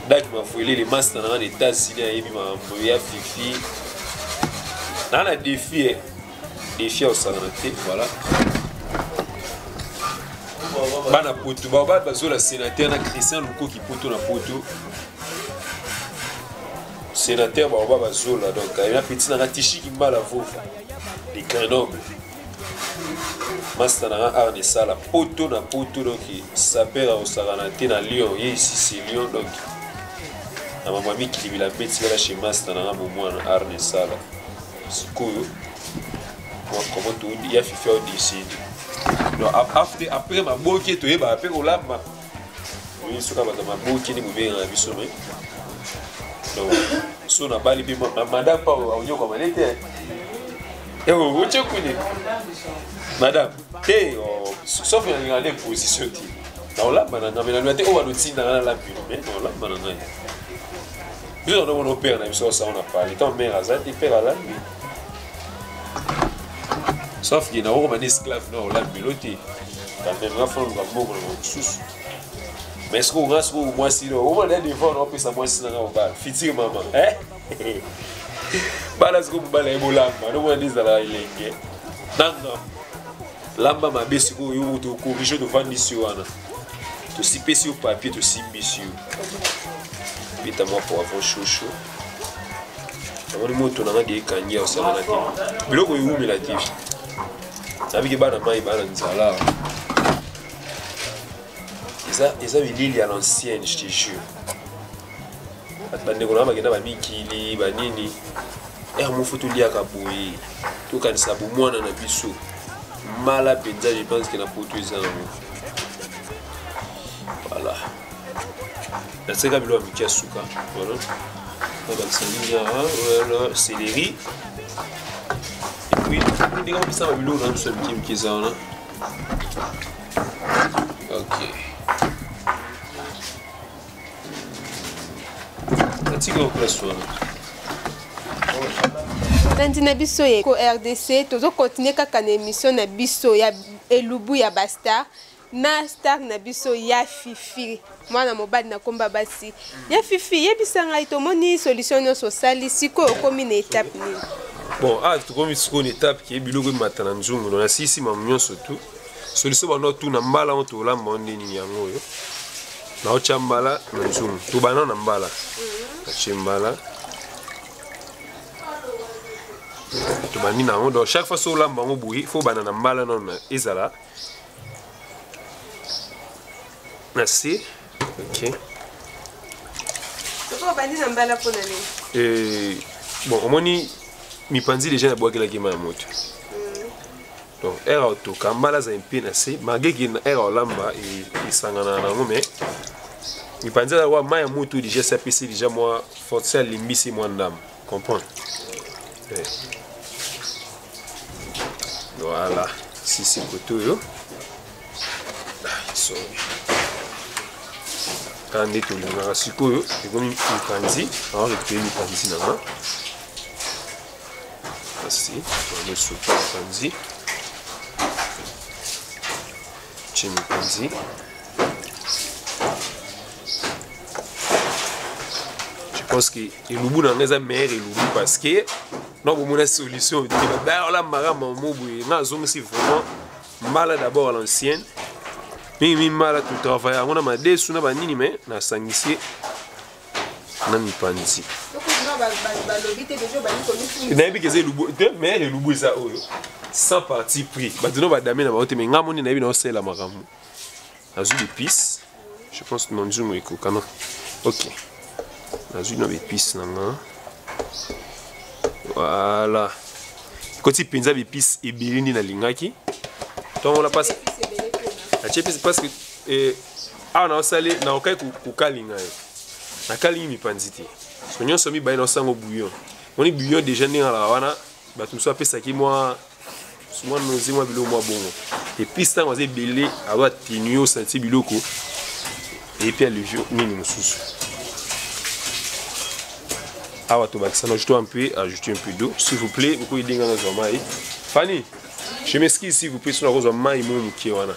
Dak Mafuelele, master nanga na États-Unis, ayebi makambo ya Fifi naa na défi, défi ya kosangana te. Voilà, bana poto bao bazola sénateur na Christian Lukoki, poto na poto sénateur bao bazola. Donc na petit nanga Tishiki Mbala Vova de Grenoble, master nanga Arne Sala, poto na poto. Donc saper akosakana te na Lyon, ye ici c'est Lyon. Donc na mambo ya mikili bilamba etikala chez master nanga bomwana Arne Sala. Sikoyo komo ya Fifi aodécide. Donc after, après maboki, toyebaka mpe kolamba oyi soki bato maboki nde bobengaka biso. Me donc so nabali mpe madame pa onyokwama ne te, otie kuni madame te, sauf nalingaka nde position te na olamba na ngai, me nalinga te oyo banotindanga na lambino, me na olamba na ngai. Biso na mona père na biso osala na parler. Tant mère aza te père alambi. Sauf que na okoma esclave na olambelo te. Quand même nga fana luka mbongo na mosusu. Mais sikoyo nga sikoyo mwasi no omona nde devant na opesa mwasi na nga mobali futur mama eh? Bala sikoyo mobali aye bolamba nomona nde ezalaka elenge nanga lamba mabe. Sikoyo yo moto okorige, tovandisi yo wana, tosipesi yo papier, tosimbisi yo, beta mwa poivron chaud chaud. Namoni moto nanga de ekangi ya osalana te, biloko ewumela te. Nabiki bana mai, bana nzala. Eza bilili ya l'ancienne, je te jure. Bato bandeko na bakenda bamikili banini ere mofo, toliaka boye, tokanisa bomwana na biso. Mala mpenza, je pense ke na poto eza nango. Voilà, naseka biloko ya mike ya suka. Voilà, nabakisa nini awa? Voilà, céleri. Et puis ndenge opesa babiloko na biso ya mike mike eza wana. Ok, natika yo place wana. Bandi na biso ya Eco RDC, tozokontinue kaka na émission na biso ya elubu ya bastar na star na biso ya Fifi, mwana mobali na komba basi ya Fifi. Yebisa ngai, tomoni solution nyonso osali, sikoyo okomi na étape nini? Bon, ah, tokomi sikoyo na étape ke biloko emata na nzungu. No nasisi mamu nyonso tu solution bando tuna mbala ngo tolamba ngo nde nini yango oyo. Naotya mbala na nzungu, tobanda na mbala, natie mbala, tobandi na yango. Donc chaque fois so olamba yango boye, faut banda na mbala nano ezala na se. Ok. Soko obandi na mbala, mpona nini? Bon, omoni mipanzi déjà nabwakelaki mai ya moto. Donc ere otoka mbala azali mpe na se, malgré ke na ere olamba esangana na yango, mais mipanzi aza wa mai ya moto déjà esi apesi déjà mwa force, alimbisi mwa ndambo, comprendre? Eh. Voilà, sisi kote oyo. Ah, sorry, kaka nde tolingaka. Sikoyo ekomi mipanzi, aorécupere mipanzi na nga. Kasi namesoki mipanzi, tie mipanzi. Je pense que elubu na nga eza meilleur elubu, parce que na bomona solution te. Baolambaka mamo boye, nga azongisi vraiment mbala d'abord à l'ancienne. Mingi mbala totravaille yango na madesu na banini, mais nasangisi na mipanzi. Nayebi ke eza elubu te, mais elubu eza oyo sans parti pris. Bato no badame na bango te, mais nga moni nayebi naosala makambo. Nazwi l'épice, je pense na nzungu ekokana. Ok, nazwi na baépice na nga. Voilà, ekoti mpenza baépice ebele nde nalingaki ntongo wana, parce natie épice, parce que awa naosali, naokaki kokalinga ye, nakalingi mipanzi te. So nyonso mibale naosango bouillon. Moni bouillon déjà ndenge alaka wana, bato mosusu apesaki mwa nozi, mwa biloko mwa bongo. Epuis ntango aza ebele, azo atténue, osanti biloko epi alevure nini mosusu. Awa tobakisa na ajouter un peu, ajouter un peu d'eau, s'il vous plaît. Bokoki edenga nazwa mai. Fani, je m'excuse, s'il vous plaît, so nakozwa mai mo moke wana.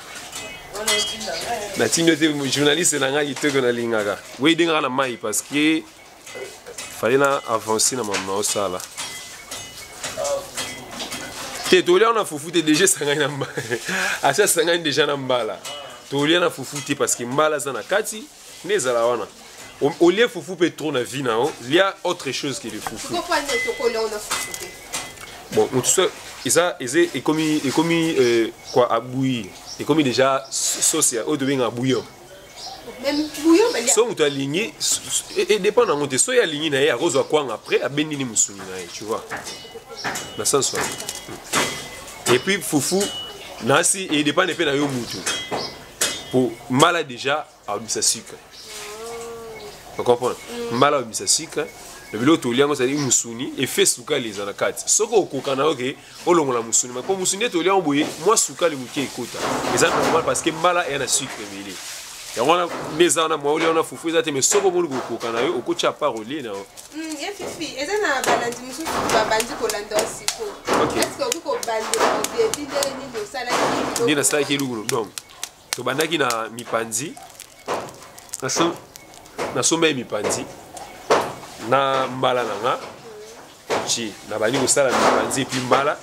Natindi yo te, journaliste na ngai kitoko nalingaka oyo edengaka na mai, parce que fallait na avancer na mama osala te. Tolia na fufu te, déjà esangani na mbala, asi asangani déjà na mbala. Tolia na fufu te, parce que mbala aza na kati nde ezala wana. Olie fufu mpe trop na vie na yo, lia autre chose que le fufu. Bon, motu so eza ekomi quoi, abouilli, ekomi déjà sauce ya oyo tobengaka bouillon. So moto alingi, edépend nango te. So ye alingi na ye, akozwa kwanga, après abendini mosuni na ye, tu vois, na sens wana. Et puis fufu nasi edépend mpe na yo mutu, po mbala déjà abimisa sucre, ocomprendre? Mbala abimisa sucre na biloko tolia yango, ezali musuni efe sukali eza na kati. Soki okoka na yo ke olongola musuni, po musuni nde tolia yango boye, mwa sukali moke ekota, eza normal, parce que mbala eya na sucre ebele. Yango wana nde eza wana mwa olia wana fufu eza te, mais soki omoni kokoka na yo okotya part olie na yo. Ye Fifi, eza na balandi mosusu babandi kolanda yo sikoyo. Est-ce okoki kobandela au début ndenge nini osalaki biloko? Nde nasalaki eloko, donc tobandaki na mipanzi, nasombaki mipanzi na mbala na nga tie, nabandi kosala mipanzi epuis mbala.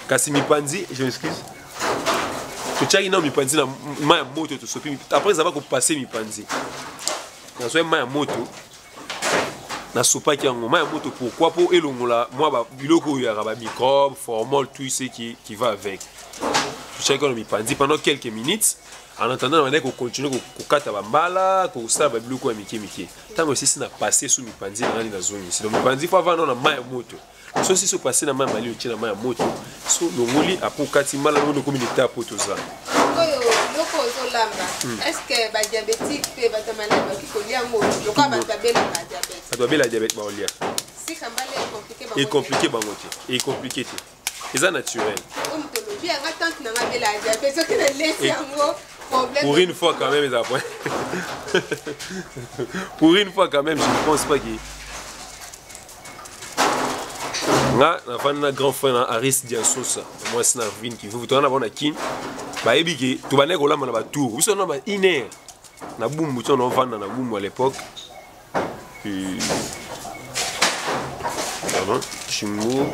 Kasi mipanzi, je m'excuse, totiaki nano mipanzi na mai ya moto, tosopi. Après ezaba kopase mipanzi, nazwaki mai ya moto, nasopaki yango mai ya moto. Pourquoi? Mpo elongola mwa biloko oyo yaka bamicrobe, formol, tout ce qui va avec. Totiaki wana mipanzi pendant quelques minutes. En attendant, nabandaki kocontinue kokata bambala, kosala babiloko ya mike mike. Ntango esisi na passe su mipanzi na ngai, nazongisi. Donc mipanzi fo avanda na mai ya moto. So sisi opase na mai ya malili, otie na mai ya moto, so longoli, apres okati mbala longo, okomi na etape oyo toza. Oyo biloko ozolamba, est ce que badiabétique mpe bato ya maladi bakoki kolia yango lokola bato babelaka diabète? Bato babelaka diabète baolia. Sika mbala ecompliqué bango? Ecompliqué bango te, ecompliqué te, eza naturel. Oyo moto olobi yanga, tante nanga abelaka diabète, soki nalesi yango problème? Pour une fois quand même, eza point. Pour une fois quand même, je ne pense pas que nga nafandi na grand frère na Aris Diasosa, mwasi na Arvin Kivuvu, toza na bango na Kin. Bayebi ke tobandaki kolamba na batour biso na ba une heure na Bumbu, ti naovanda na Bumbu à l'époque. Pardon, chimbo.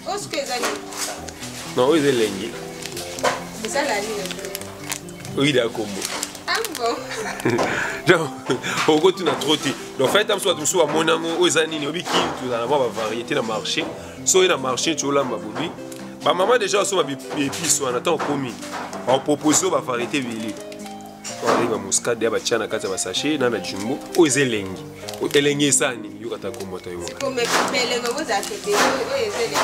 Oyo soki eza nini? Non, oyo eza elengi. Ezala nini? Oyo ida kombo. Ah bon. Donc okotuna trop te. Donc fait mosusu, bato mosusu bamoni yango, oyo eza nini? Obiki tozala na mwa bavariété na marché. So oye na marché, ti olamba bobi, bamama déjà basomba baépice wana. Ntango okomi, bapropose oyo bavariété ebele. Oyo bamuscade ya batia na kati ya basachet na jumbo. Oyo eza elengi. Elengi esala nini? Yokata kombo ata yo. Elengi yango ezalaka ebele, oyo eza elengi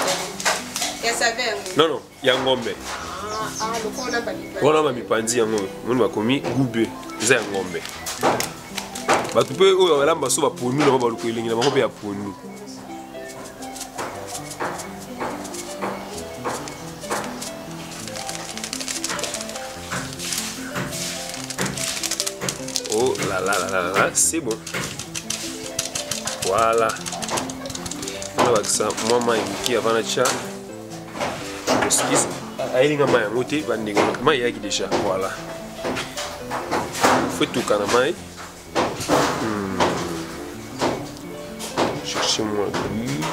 ya saveur yango? Non, non, ya ngombe. Ah, lokola bamipanzi. Wana bamipanzi yango moni bakomi gube, eza ya ngombe. Bato mpe oyo balamba so baponu na bango, baluka elengi na bango mpe ya ponu. Oh là là là là là, c'est bon. Voilà. Nabakisa mwa mai moke avant natya. Excuse, ayelinga mai yango te, bandeko, mai eyaki déjà. Voilà, faut etuka na mai. Cherchez-moi l'huile.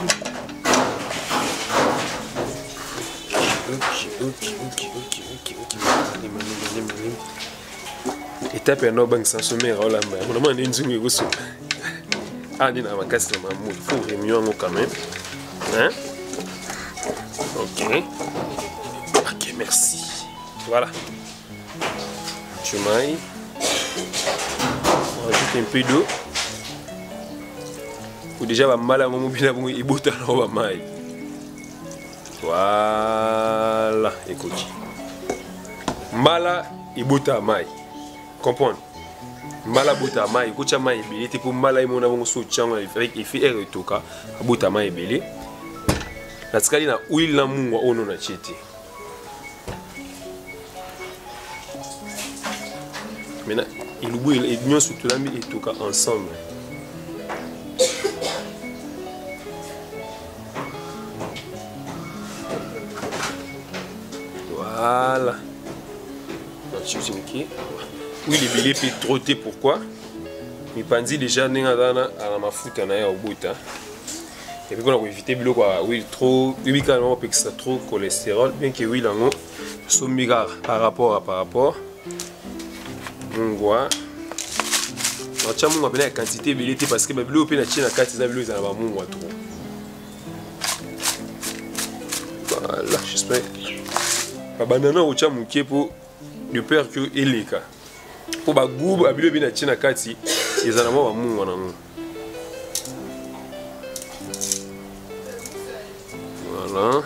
Ok, ok, ok, ok, ok, ok. Malemi, malemi, malemi. Etape ya nobangisa sommaire, olamba yango namona nde nzungu ekosuka. Ah, nde na makasi na mamu, il faut remio yango quand même, hein? Ok, ok, merci. Voilà, tu mailles, on rajoute un peu d'eau ou déjà bambala yango mobina bongo ebota nango bamai. Voilà, ekoki. Mbala ebota mai, comprendre, mbala abota mai, ekotya mai ebele te, mpo mbala emona bongo so otyango avec effet air etoka, abota mai ebele. Natikali na huile na mungwa oyo no natie te. Maintenant elubu nyonso tolambi etoka ensemble. Voilà, natie moke huile ebele mpe trop te. Pourquoi? Mipanzi déjà ndenge aza na mafuta na ye ya kobota. Et puis mpona koevite biloko ya huile trop, oyebi kaka nango opekisa trop cholestérol, bien que huile yango sombi kaka par rapport mungwa. Natya mungwa mpena ya quantité ebele te, parce que babiloko mpe natie na kati eza biloko eza na bamungwa trop. Voilà, j'espère babandana kotya moke mpo de peur que eleka, mpo bagu babiloko ebi natie na kati eza na mwa bamungwa nango. Voilà.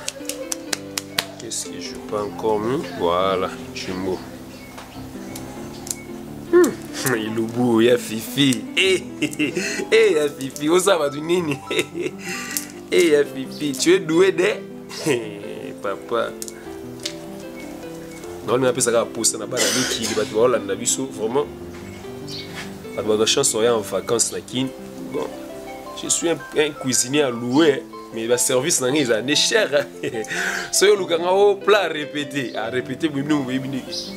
Qu'est-ce que je pas encore mis? Voilà, jumbo. Elubu ya Fifi. Eh, eh, ya Fifi, osala bato nini? Eh, ya Fifi, tu es doué de papa. Naolinga napesaka posa na bana mikili, bato baolanda biso vraiment, bato bazwa chance oya en vacances na Kin. Bon, je suis un cuisinier à louer, mais baservice na ngai ezala nde cher. Soki olukanga o plat répété a répété, boyebi boyebi ndenge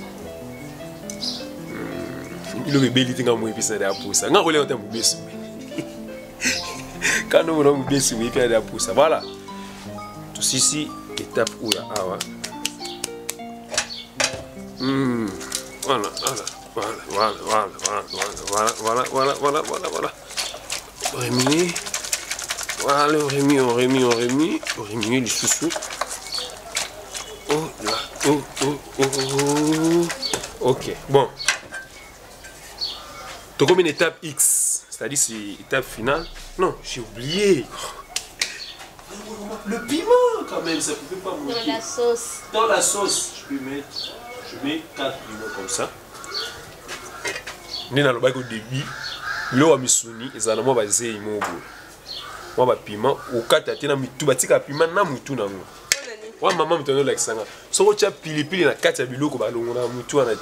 biloko ebeli te, nga moyebisa nde apusa nga kolia ota mobesu kando mona mobesu boyebi nde apusa. Voilà, tosisi étape oyo awa. Voilà, voilà, voilà, voilà, voilà, voilà, voilà, voilà, voilà, voilà, voilà. Remue. Voilà, on remue, on remue, on remue, on remue les chouchous. Oh là, oh, oh, oh, oh. Ok, bon. Donc, comme une étape X, c'est-à-dire c'est étape finale. Non, j'ai oublié. Le piment, quand même, ça ne pouvait pas manquer. Dans la sauce. Dans la sauce, je peux mettre, je mets 4 piments comme ça. Nde nalobaki au début, biloko ya misuni ezala na mwa bazei moko boye, mwa bapiment okata te na mitu, batika piment na mutu nango. Wa mama moto azolakisa nga, soki otya pilipili na kati ya biloko, balongo na mutu wana te.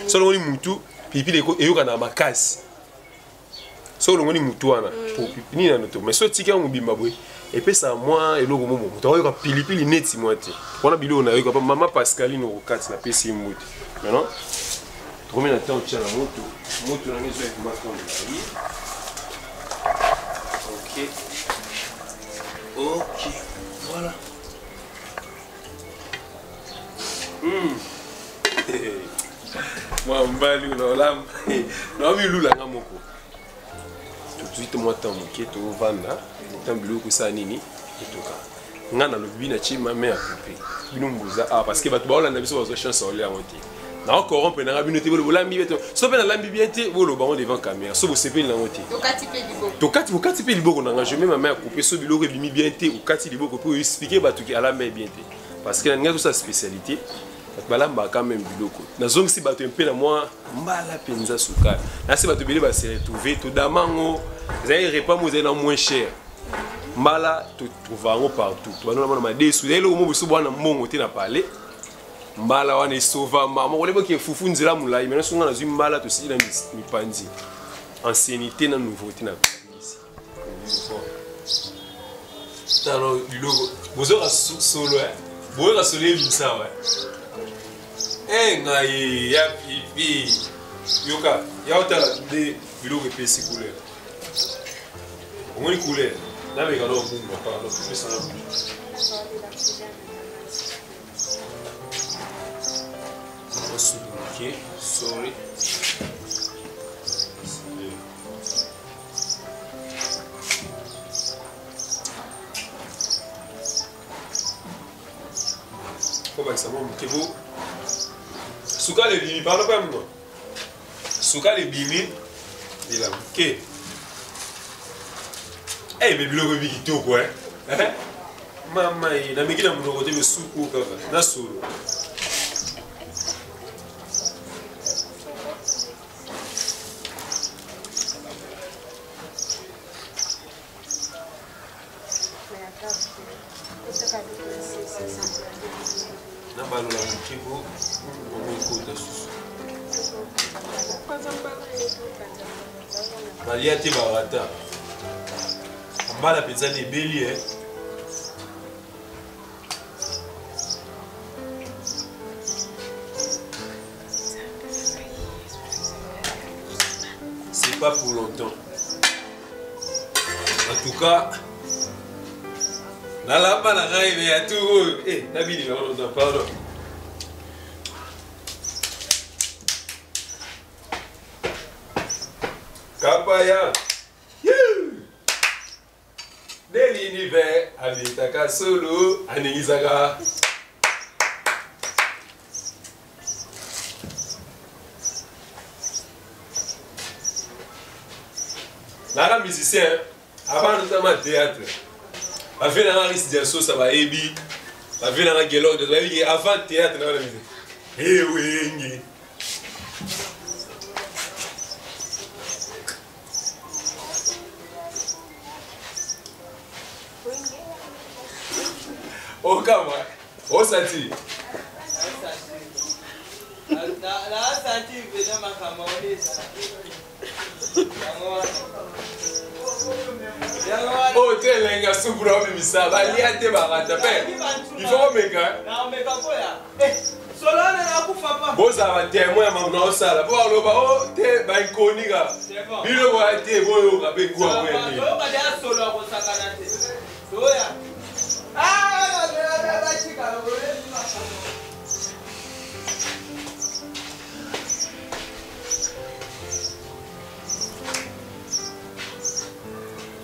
Soki olongoli mutu, pilipili eyokana makasi. Soki olongoli mutu wana, nini nano to, mais soki otiki yango mobimba boye, epesaka mwa eloko momo, moto akoyoka pilipili neti mwa te. Wana biloko nayoka pa mama Pascaline okokati, napesi ye mbote. Maintenant tokomi na ntango tia na moto. Moto nango ezwa ekoma ntango. Ok, ok, voilà. Mwa mobali naolamba naomilulanga moko. Tozwi te mwa ntango moke, tovanda ntango biloko esala nini, etoka. Nga nalobi natie mame ya coupe bino mboza awa, parce que bato baolanda biso bazwa chance aolia yango te. Naocorrompre nanga bino te, bolambi bien te. So mpe nalambi bien te, boloba yango devant caméra. So bosepeli nango te, tokati, bokati mpe liboko nanga. Je mets ma main à couper. So biloko ebimi bien te, okati liboko mpe oexpliquer bato ke alamba bien te, parce que nalingai tosala spécialité. Bato balambaka quand même biloko. Nazongisi bato mpe na mwa mbala mpenza sukali nasi, bato ebele base retrouve. Todamango ezali repas mo ezali na moins cher. Mbala totrouva yango partout, tobandona mwana madesu, ezali eloko mo biso bwana mbongo te na palais. Mbala wana esovama moko leboki efufu nzela molai. Maintenant songa nazwi mbala, tosili na mipanzi, anciennité na nouveauté na talo biloko. Bozoka solo, boyoka solo ebimisa wa e ngai ya pipi. Yoka ya otala nde biloko epesi couleur. Omoni couleur, nameka na omunga, pardon, pesana masuku moke, sorry. Kobakisa mwa moke bo sukali ebimi, pardon, mpe mwa sukali ebimi ela moke. Me biloko ebi kitoko. Mama ye nameki na monoko te, me suku kaka na solo. Nabalola moke po mamo ekota susu. Nalia te, barata mbala mpenza na ebeli. C'est pas pour longtemps. En tout cas, nalamba na ngai me ya tour oyo nabini bango, pardon. Kapaya de l'univers abetaka solo, aningisaka. Naka musicien avant, notamment théâtre. Bavie nanga Aris Diasosa, bayebi bavie nanga Gelord, bayebi avant théâtre nanga na musique ewenge. Okamwa osati. Oyo te elengi ya supu na obimisa balia te barata mpe il faut komeka. Bozala batémoin ya makambo na osala mpo baloba o te bainkoni kaka bino boya te boyoka mpe gwango ya nini.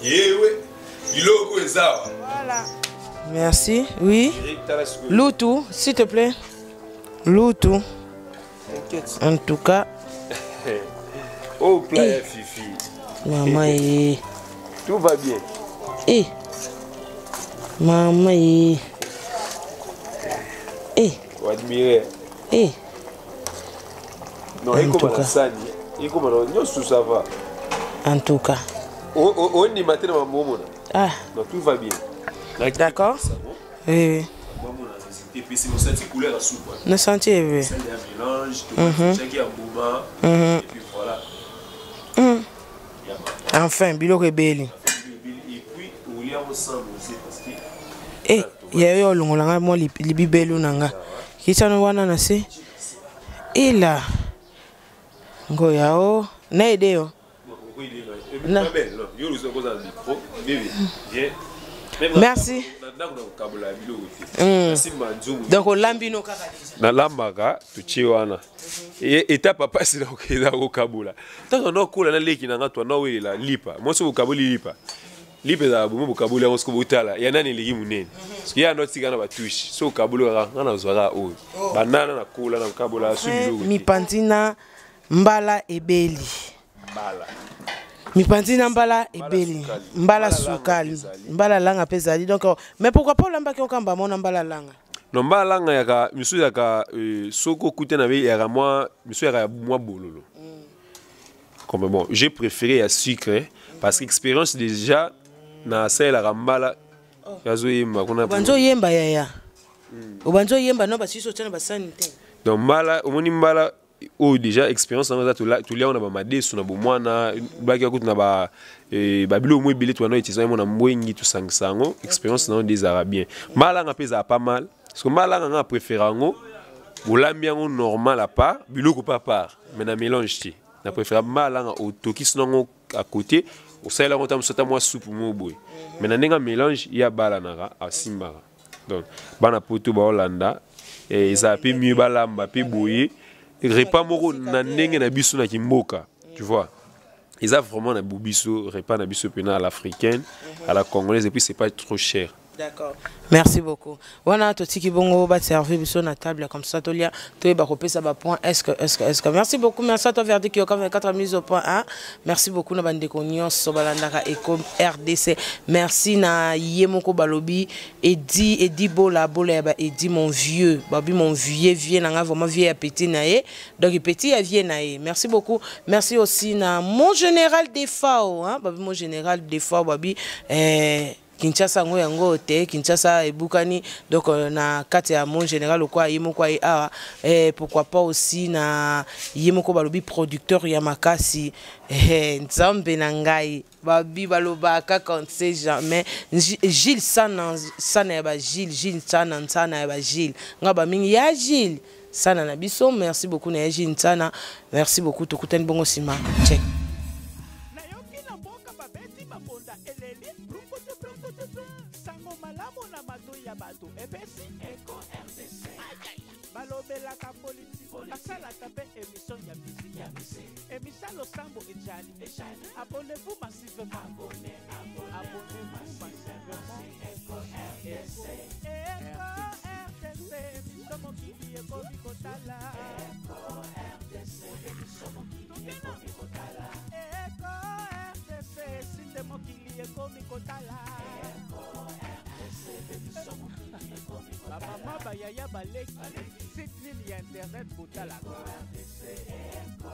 Yewe biloko eza awa. Voilà. Merci. Oui. Loutou, s'il te plaît. Loutou. T'inquiète. En tout cas. Oh, plat ya Fifi. Maman eh. Tout va bien. Eh. Maman eh. Eh. Admirer. Eh. Non, En tout ekoma na cas. sani, ekoma na nyonso, ça va. En tout cas. Ondima te na mamomona. Ah, Non, tout va bien. d'accord. Oui, oui. Epesi osati couleur ya supu. Na senti oui. Sali ya mélange, totiaki ya mbuma et puis voilà. Enfin, biloko ebeli. Et puis olia yango sans dose parce que Eh, ya yo olongola ngai mwa libibelu na nga. Kitano wana na se. Ila. Ngoya o. Na ede yo. Non. Merci. Donc olambi no kaka deja. Nalambaka totie wana étape apasi na eza kokabola. Ntango nakola naleki na nga to nawelela lipa mwasi, bokaboli lipa, lipa ezala bomo, bokaboli yango soki botala ya nani eleki monene, soki ya notika na batouche so okaboli kaka nga nazwaka oyo banana nakola nakabola su biloko te. Mipanzi na mbala ebeli. Mbala. Mipanzi na mbala ebeli. Sukali. Mbala Mbala sukali. langa mpe ezali. Mbala langa mpe ezali. Donc mais pourquoi pas olambaki okamba mona mbala langa? No, mbala langa yaka misusu yaka soki okuta na be yaka mwa misusu yaka ya mwa bololo. Comme bon, j'ai préféré ya sucre parce que expérience déjà nasalelaka mbala yazoyemba kuna. Obanzi oyemba yaya. Obanzi oyemba no basisi otia na basani te. Donc mbala omoni mbala oyo déjà expérience nango eza tolia yango na bamadesu na bomwana baki kutu na babiloko mo ebele twana utiliser yango na mbwengi tosangisa yango. Expérience nango nde ezalaka bien. Mbala langa mpe ezala pas mal parce que mbala langa nga préféré yango olambi yango normal à part biloko pa part, mais na mélange te. Na préféré mbala langa otokisi nango à côté, osalela yango ta mosu ata mwa supu mo boye, mais na ndenge ya mélange ye abalanaka asimbaka. Donc bana poto baolanda ezala mpe mieux balamba mpe boye repas moko na ndenge na biso na kimboka, tu vois, eza vraiment na biso repas na biso mpena à l'africaine, à la congolaise, et puis c'est pas trop cher. D'accord. Merci beaucoup. Wana totiki bongo ba servir biso na table comme ça tolia toyeba kopesa ba point. Est-ce que merci beaucoup, merci à toi Verdi qui 24 mise au point 1. Merci beaucoup na bandeko nyonso balandaka Eco RDC. Merci na ye moko balobi Edi Edi Bola Bola ya ba Edi mon vieux. Babi mon vieux vieux na nga vraiment vieux ya petit na ye. Donc petit ya vieux na ye. Merci beaucoup. Merci aussi na mon général Defao hein, babi mon général Defao babi Kinshasa yango yango te Kinshasa ebukani. Donc na kati ya mon général okwa ye moko aye awa pourquoi pas aussi na ye moko balobi producteur ya makasi nzambe na ngai babi balobaka kaka on ne sait jamais Gilles Sana Sana ya ba Gilles Gilles Sana Sana ya ba Gilles nga bamingi ya Gilles Sana na biso. Merci beaucoup na ya Gilles Sana, merci beaucoup. Tokutani bongo nsima check. Nayoki na mboka babeti mabonda eleli brukutu brukutu sango malamu na matoi ya bato epesi Eko RDC balobelaka politiki basalaka mpe émission ya musique, émission losambo ejali. Abonnez-vous massivement, abonnez-vous massivement. Eko RDC, Eko RDC, émission mokili ekomi kotala. Eko RDC, émission mokili ekomi kotala. Eko RDC, site mokili ekomi kotala. Bamama bayaya baleki site nini ya internet botalaka? Eko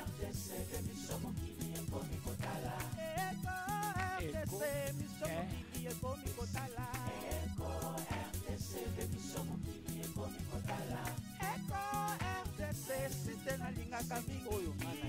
RDC, émission mokili ekomi kotala. Eko RDC site nalingaka mingi oyo nga na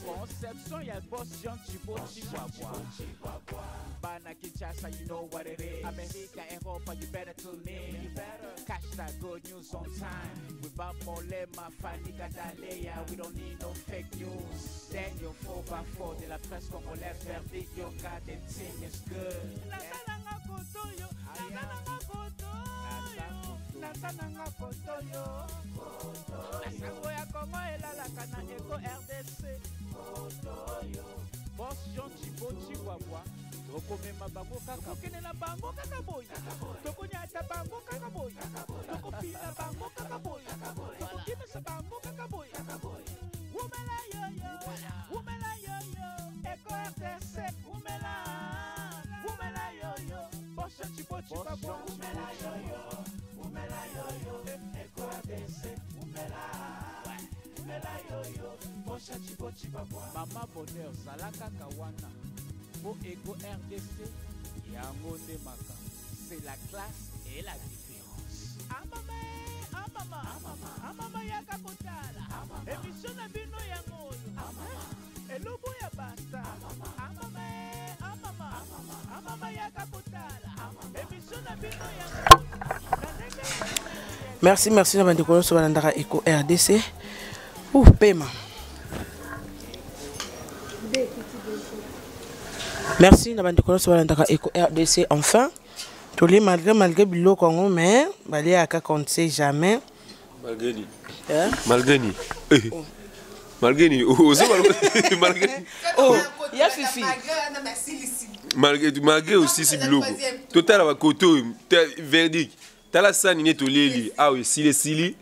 Conception ya boss Jean Chibo Chihuahua. Bana Kinshasa, you know what it is. America, Europa, you better tune in. You better catch that good news on time. Without Molema, Fanny Gadalea, we don't need no fake news. Daniel 4x4 de la presse congolaise, verdict, yoga, the team is good. Nasalanga kotoyo, nasalanga kotoyo, nasalanga kotoyo. Sango ya Congo elalaka na Eco RDC. Boss Jean Chibo Chihuahua. Tokomema bango kaka, tokokende na bango kaka boye, tokonyata bango kaka boye, tokopina bango kaka boye, tokokimisa bango kaka boye. Wumela yoyo, wumela yoyo, Eco RDC, wumela, wumela yoyo, Boss Jean Chibo Chihuahua, wumela yoyo, wumela yoyo, Eco RDC, wumela. Wumela yoyo, Boss Jean Chibo Chihuahua. Mama Bonheur, zala kaka wana po Ego RDC yango nde makambo. C'est la classe et la différence. Amama, amama, amama yaka kotala émission na bino yango oyo elobo ya basta. Amama, amama, amama yaka kotala émission na bino yango oyo na ndenge. Merci, merci na bandeko nyonso balandaka Eco RDC. Ouh, pema. Merci na bandeko nyonso balandaka Eco RDC. Enfin tolie malgré biloko yango, mais baliaka kaka, on ne sait jamais. Malgré ni. Hein? Malgré ni. Eh. Malgré ni. Ozo malgré. Oh, ya Fifi. Malgré aussi si biloko. Total ba koto verdict. Tala sani ne tolieli. Ah oui, sili sili.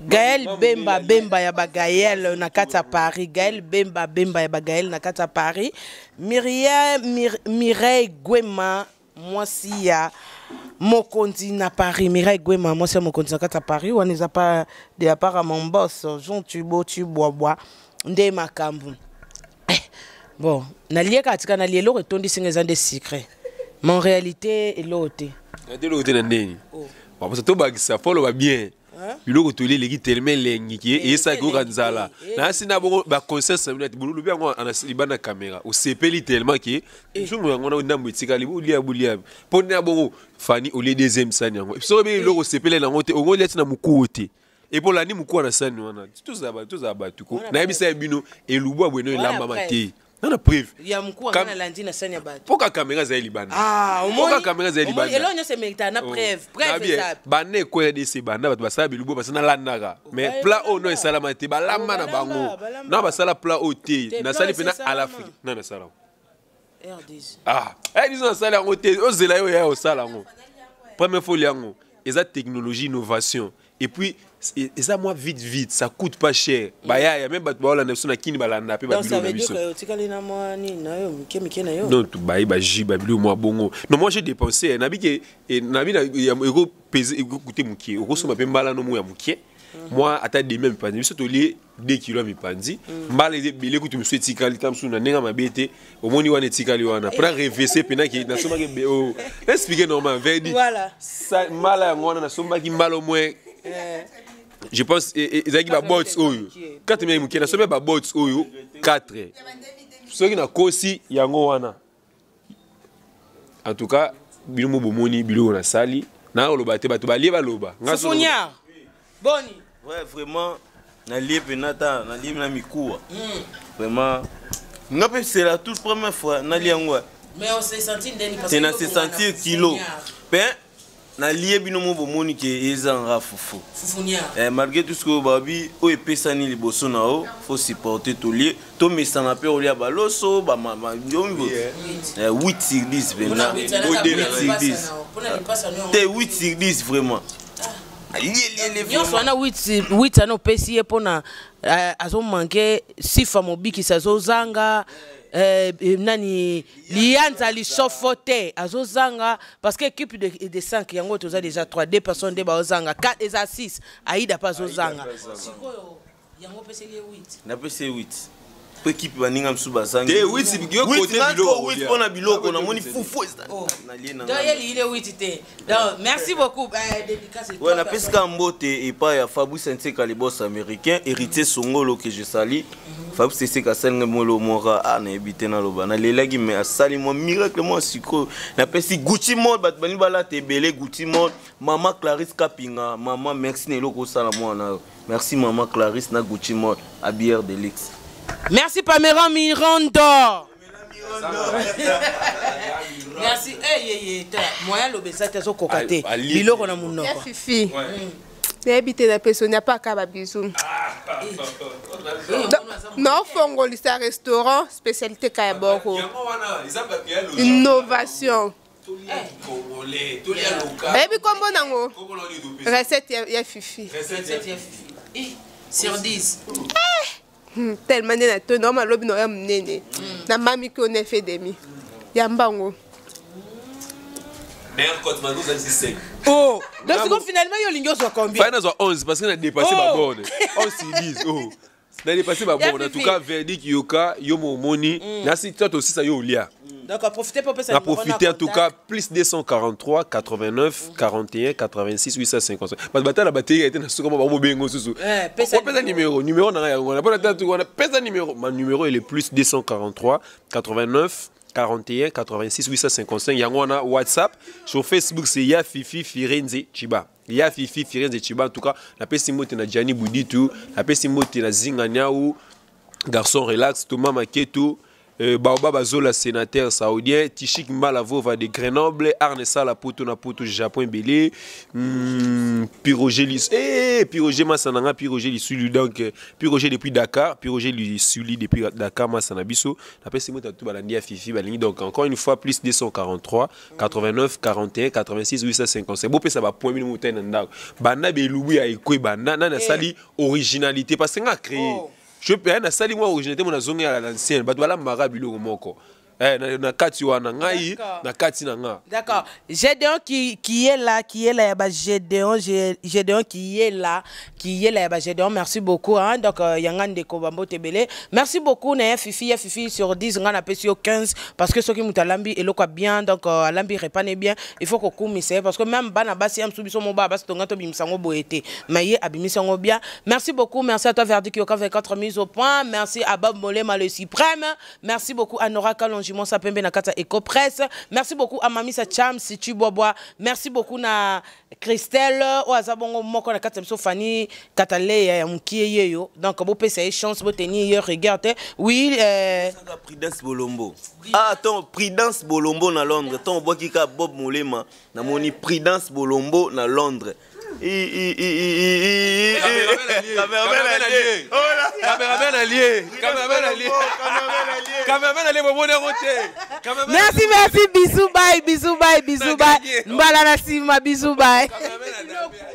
Gaël Bemba Bemba ya Bagaël na kati ya Paris. Gaël Bemba Bemba ya Bagaël na kati ya Paris. Myriam Mireille Gwema mwasi ya mokonzi na Paris. Mireille Gwema mwasi ya mokonzi na kati ya Paris. Wana eza pa de la part à mon boss Jean Tubo Tubwabwa nde makambo. Eh, bon, nalieka atika nalie eloko etondisi nga eza nde sucré. Mais en réalité eloko te. Na te eloko te na ndeni. Baposa tobakisa fo ba bien. Biloko tolie eleki tellement elengi ke eyesaki oyoka nzala. Nayasi na bongo baconscience na bino ati bolobi yango libanda caméra, osepeli tellement ke nzungu yango na ndambo etikali, bolia bolia mpo nde na bongo. Fani olie deuxième sani yango, soki oyebi eloko osepeli nango te, ongo olia ti na mokuwa te, epo olandi mokuwa na sani wana. Tozala bato ko nayebisa ya bino elubu ya bweno elambama te na preuve. Ya mokuwa nga nalandi na sani ya bato. Mpoka caméra ezali libanda. Ah, mpoka caméra ezali libanda. Eloko nyonso emeritaka na preuve. Preuve eza. Banda ekwela dese, banda bato basala bilubu, basa nalandaka, mais plat oyo no esalama te, balamba na bango na basala plat oyo te. Nasali mpena à l'Afrique na nasala RDC. Ah, eh, disons nasala yango te, ozela yo ya osala yango première fois yango. Eza technologie, innovation, et puis eza mwa vite vite, ça coûte pas cher. Bayaya même bato baolanda biso na kini, balanda mpe. Donc ça Babiloko na veut dire biso que otikali na mwa nini na yo mike mike na yo. Non, baye bajus, babiloko mwa bongo. Non, moi j'ai dépensé nabi ke nabi na ekopese, ekokute mokie, okosomba mpe mbala no mo ya mokie mwa ata demi ya mipanzi. Biso tolie 2 kilo ya mipanzi, mbala eza ebele kutu. Mosusu etikali ta mosusu na ndenge ya mabe te, omoni wana etikali wana mpona revese mpena ke nasombaki oh, explique normal verdict. Voilà. Mbala yango wana nasombaki mbala au moins, je pense ezalaki babots oyo 4 mille mokie. Nasombi babots oyo 4, soki nakosi yango wana. En tout cas bino mo bomoni biloko nasali, nakoloba te, bato balie baloba. Nga Fufunya. Boni. Ouais, vraiment, nalie mpena ta nalie na mikuwa. Vraiment, nga mpe c'est la toute première fois nalie yango. Mais on s'est senti ndeni parce Te na se sentir kilo mpe nalie, bino mo bomoni ke ezanga fufu. Fufunya. Eh, malgré tout ce que babi oyo epesani liboso na yo, faut supporter, tolie, tomesana mpe olia baloso bamamambi. 8 sur 10 mpena, 8 sur 10 te, 8 sur 10 vraiment, alieliele. Nyonso wana 8 wana opesi ye mpona azomanke sifa mobikisi, azozanga nani lianza lisofo te, azozanga parce que équipe de 5 yango toza déjà 3, 2 personnes nde baozanga, 4 eza 6, Aida mpe azozanga. Sikoyo yango opeseli ye 8? Napesi ye 8. Po équipe baninga mosusu bazangi. Te, huit, yo Huit, côté nga biloko ko huit kolia. mpona biloko namoni fufu eza- nalie na Donc nga. ye liile 8 te. Donc merci beaucoup. Dédicace. Ouais, napesi kaka mbote epai ya Fabrice Nseka, le boss américain, Héritier Songolo que je sali. Fabrice Nseka asali ngai molo moko, a nayebi te naloba, nalelaki, mais asali mwa miracle mwa sikoyo. Napesi Gucci Mode, bato balingi balata ebele Gucci Mode. Mama Clarisse Kapinga, mama, merci na eloko osala mwana yo. Merci mama Clarisse na Gucci Mode, habilleur de luxe. Merci Pamela Miranda. Merci. Eh ye ye ta moyen lobesa te azokoka te. Ali- Biloko na Ya munoko. Fifi, nayebi te, napesi oni apaka babizu. Naofongolisa restaurant spécialité ka ya boko. Yango wana eza bato ya logique. Innovation. Tolia congolais, tolia local. Bayebi nkombo nango. Kombo na nini topesa? Recette ya Fifi. Recette ya- Eh, sur 10. Tellement nde na to naoma lobi na oya monene na mamiki o 9 et demi ya mbango. Meilleur cote, maintenant, vous avez 5. Oh, donc sikoyo finalement yo olingi ozwa combien? Fallait nazwa 11 parce que na dépassé Oh. ba borne. 11 sur 10. Oh. Na dépassé ba Ya borne. En tout Fifi. cas, verdict yoka, yo momoni, nasi toi aussi ça yo olia. Donc profitez pour pesa Na numéro na profité en tout contact. cas plus 243 89 41 86 855. Parce que batala batterie était na suka ba mo bengo susu. Eh, pesa pesa numéro, numéro na yango. Na pona tatu wana pesa numéro. Ma numéro il est plus 243 89 41 86 855. Yango wana WhatsApp, sur Facebook c'est Ya Fifi Firenze Chiba. Ya Fifi Firenze Chiba. En tout cas, na pesi mbote na Gianni Buditu, na pesi mbote na Zinga Nyau, garçon relax, Thomas Maketu, Baoba Bazola, sénateur saoudien, Tichik Malavova de Grenoble, Arne Sala Poto na Poto Japon Belé, Piroger Lis, eh, Piroger Massananga, Piroger Lissulu, donc Piroger depuis Dakar, Piroger Lissuli depuis Dakar Massanabiso, après c'est moi tout balandi à Fifi Balingi, donc encore une fois plus 243 89 41 86 855. Bon, ça va point minimum nanda. Banda belubu ya ekwe banda na sali originalité parce que nga créé. Oh. Je peux nasali mwa originalité mo nazongi ya l'ancienne, bato balambaka biloko moko. Eh, na kati wana ngai D'accord. na kati na nga. D'accord. Gédéon qui est là, qui est là, il y a Gédéon, Gédéon qui est là, qui est là, il y a Gédéon, merci beaucoup. Hein. Donc, Yanga Ndeko Bambo Tebele. Merci beaucoup, Naya Fifi, ya Fifi sur 10, on a sur 15, parce que ce qui alambi, et quoi bien, donc, alambi répane bien, il faut qu'on kumisse, parce que même bana basi, am subiso moba, basi tonga to bimisango boete. Mais ye abimisango bien. Merci beaucoup, merci à toi, Verdi Kyoka 24 mises au point. Merci à Bob Molema, le suprême. Merci beaucoup à Nora Kalonji, Monsa Pembe na kata Ecopresse. Merci beaucoup à Mamisa Cham, si tu bois bois. Merci beaucoup na Christelle, oyo aza bongo moko na kata biso Fanny Katale ya mukie yeyo. Donc bo pesa ye chance bo tenir ye regarde. Oui, Saka Prudence Bolombo. Ah, attends, Prudence Bolombo na Londres. Attends, obwaki ka Bob Molema. Namoni Prudence Bolombo na Londres. I, i, i, i, i, i, i. Cameraman allié. Oh là. Cameraman allié, cameraman allié, cameraman allié, bomoni yango te. Cameraman Merci, merci, bisous, bye, bisous, bye, bisous, bye. gagné. Mbala na sima, bisous, bye. Cameraman allié.